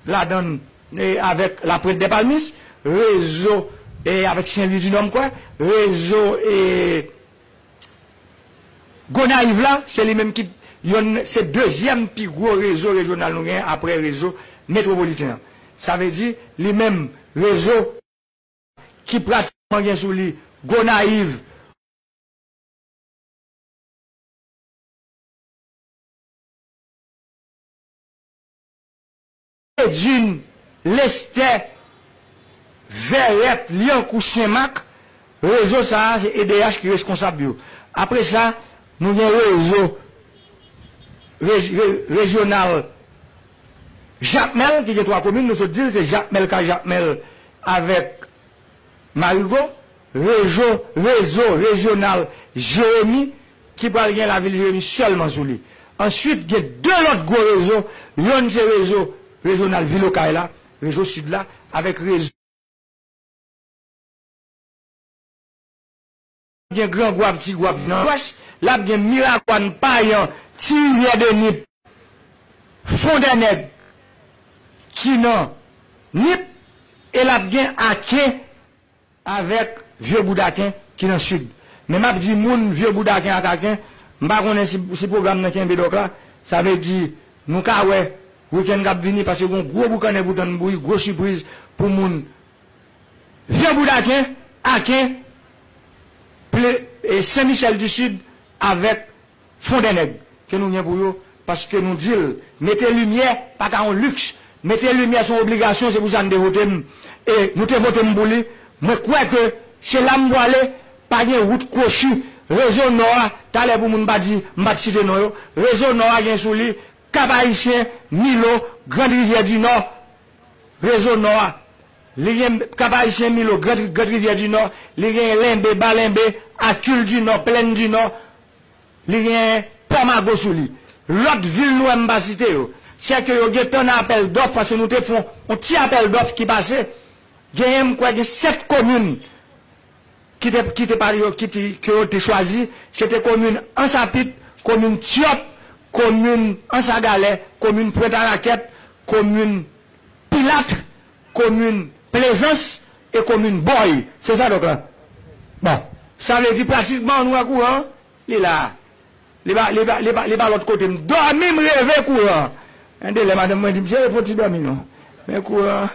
ladan l, e, avèk Lapointe des Palmistes, rezo, e, avèk Sen Lwi di Nò, m kwè, rezo, e, Gonayiv la, se li menm ki yonn, se dezyèm pi gwo rezo rejyonal nou genyen apre rezo metwopoliten an. Sa vle di, li menm, rezo ki pratikman gen sou li Gonayiv, Edin, Lestè, Vèrèt, Lyankou, Senmak, rezo sa a, se E D H ki reskonsab yo. Apre sa, nou gen rezo rej-, re-, rejyonal Jakmèl, ki gen twa komin, nou sot di l, se Jakmèl, Kay Jakmèl avèk Marigo, rezo, rezo rejyonal Jeremi, ki pral gen lavil Jeremi sèlman sou li. Answit, gen de lòt gwo rezo, yonn se rezo rejyonal vil Okay la, rezo sid la, avèk rezo gen Gran Gwav, Ti Gwav nan Lwès, l ap gen Miragwàn, Payan, Ti Rivyè de Nip, Fondènèg ki nan Nip, e l ap gen Aken avèk Vye Boudaken ki nan Sid. Men m ap di moun Vye Boudaken ak Aken, m pa konnen si, si pwogram nan kenbe dòk la, sa vle di nou ka wè wikenn k ap vini, paske gen yon gwo boukannen pou tann bouyi, gwo sipriz pou moun Vye Boudaken, Aken, Ple-, e, Sen Michèl di Sid avèk Fondènèg ke nou gen pou yo, paske nou di l, mete limyè pa ka yon liks, mete limyè se yon obligasyon, se pou sa n te vote m, e nou te vote m pou li. Mwen kwè ke se la m pwale, pa gen wout kwochi, rezo nò a, talè pou moun pa di m pa t site non yo, rezo nò a gen sou li Kap Ayisyen, Milo, Grand Rivyè di Nò, rezo nò a. Li gen Kap Ayisyen, Milo, Grand, Grand Rivyè di Nò, li gen Lenbe, Ba Lenbe, Akil di Nò, Plèn di Nò, li gen Pòmago sou li. Lòt vil nou wè m pa site yo. Sèke yo gentan nan apèl dòf, paske nou te fè yon ti apèl dòf ki pase. Genyen, m kwè gen sèt komin ki te, ki te pale yo, ki te, ke yo te chwazi, se te komin Ansapit, komin Tyòt, komin Ansagalè, komin Pwent Arakèt, komin Pilat, komin Plezans e komin Bòy. Se sa donk la. Bon, sa vle di pratikman nou wè kouran an, li la. Li pa, li pa, li pa, li pa lòt kote. M dòmi, m reve kouran. Gen de lè madanm mwen di m, "Cheri, fò w ti dòmi non." Men kouran an.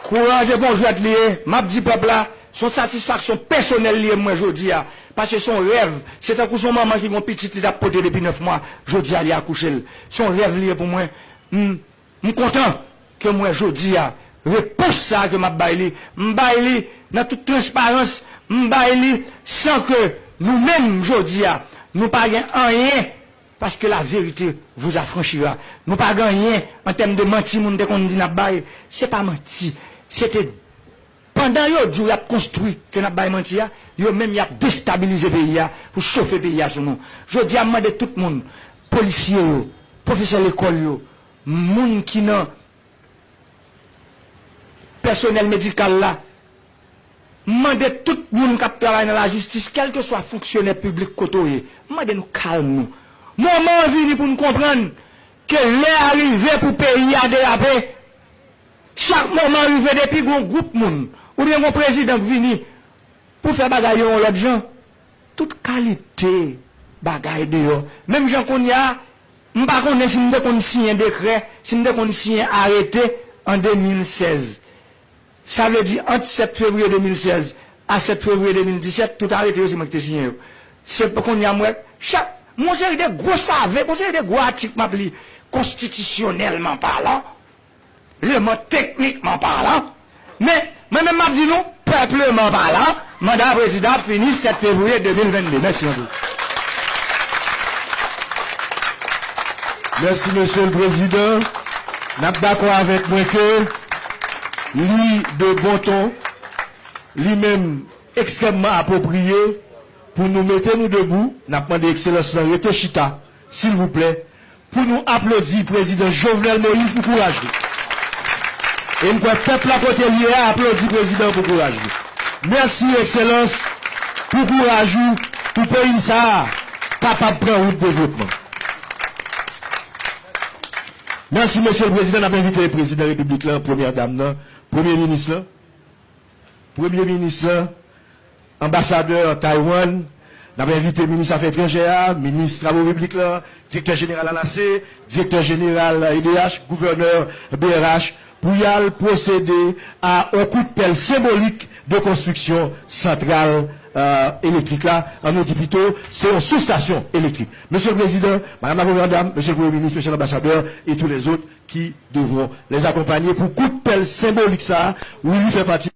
Kouran an se pa yon jwèt li ye. M ap di pèp la, se yon satisfaksyon pèsonèl li ye mwen jodi a. Paske se yon rèv. Se tankou se yon manman ki gen yon pitit li t ap pote depi nèf mwa. Jodi a li akouche l. Se yon rèv li ye pou mwen. M, m kontan ke m wè jodi a. Repons sa a ke m ap bay li, m bay li nan tout transparans. M bay li san ke nou menm jodi a, nou pa gen anyen. Paske la vérité vous affranchira. Nou pa gen anyen an tèm de manti moun te konn di n ap bay. Se pa manti. Se te pandan yo di w y ap konstwi ke n ap bay manti a, yo menm y ap destabilize peyi a pou chofe peyi a sou nou. Jodi a, m mande tout moun, polisye yo, pwofesè lekòl yo, moun ki nan pèsonèl medikal la, m mande tout moun k ap travay nan lajistis, kèlkeswa fonksyonè piblik kote w ye, m mande nou kalm nou. Moman an vini pou n konprann ke lè a rive pou peyi a derape. Chak moman rive depi gon gwoup moun oubyen gon prezidan k vini pou fè bagay yo yon lòt jan. Tout kalite bagay deyò. Menm jan kounye a, m pa konnen si m te konn siyen dekrè, si m te konn siyen arete an de mil sèz. Sa vle di, ant sèt fevriye de mil sèz a sèt fevriye de mil disèt, tout arete yo, se mwen ki te siyen yo. Se kounye a m wè, chak, m yon seri de gwo save, m yon seri de gwo atik m ap li, konstitisyonèlman palan, leman teknikman palan, men, mwen menm m ap di nou, pèpleman palan, manda prezidan ap fini sèt fevriye de mil vennde. Mèsi anpil. Mèsi, mesye le prezidan. N ap dakò avèk mwen ke li de bon ton, li menm ekstrèmman apwopriye pou nou mete nou debou. N ap mande ekselans lan rete chita, silvouplè, pou nou aplodi prezidan Jovenel Moïse pou kouraj li. E m kwè pèp la kote l ye a aplodi prezidan pou kouraj li. Mèsi, ekselans, pou kouraj ou, pou peyi sa a kapab pran wout devlopman. Mèsi, mesye le prezidan. N ap envite prezidan repiblik lan, premyè dam nan, premye minis lan, premye minis lan, anbasadè Taiwan, n ap envite minis afè etranjè a, minis travo piblik lan, direktè jeneral ANASE, direktè jeneral EDH, gouvènè BRH, pou y al pwosede a yon kout pèl senbolik de konstriksyon santral, euh, elektrik la. An nou di pito, se yon soustasyon elektrik. Mesye le prezidan, madam la premyè dam, mesye le premye minis, mesye lanbasadè, e tou lèzòt ki devront lèzakonpanye pou kout pèl senbolik sa a. Willy fè pati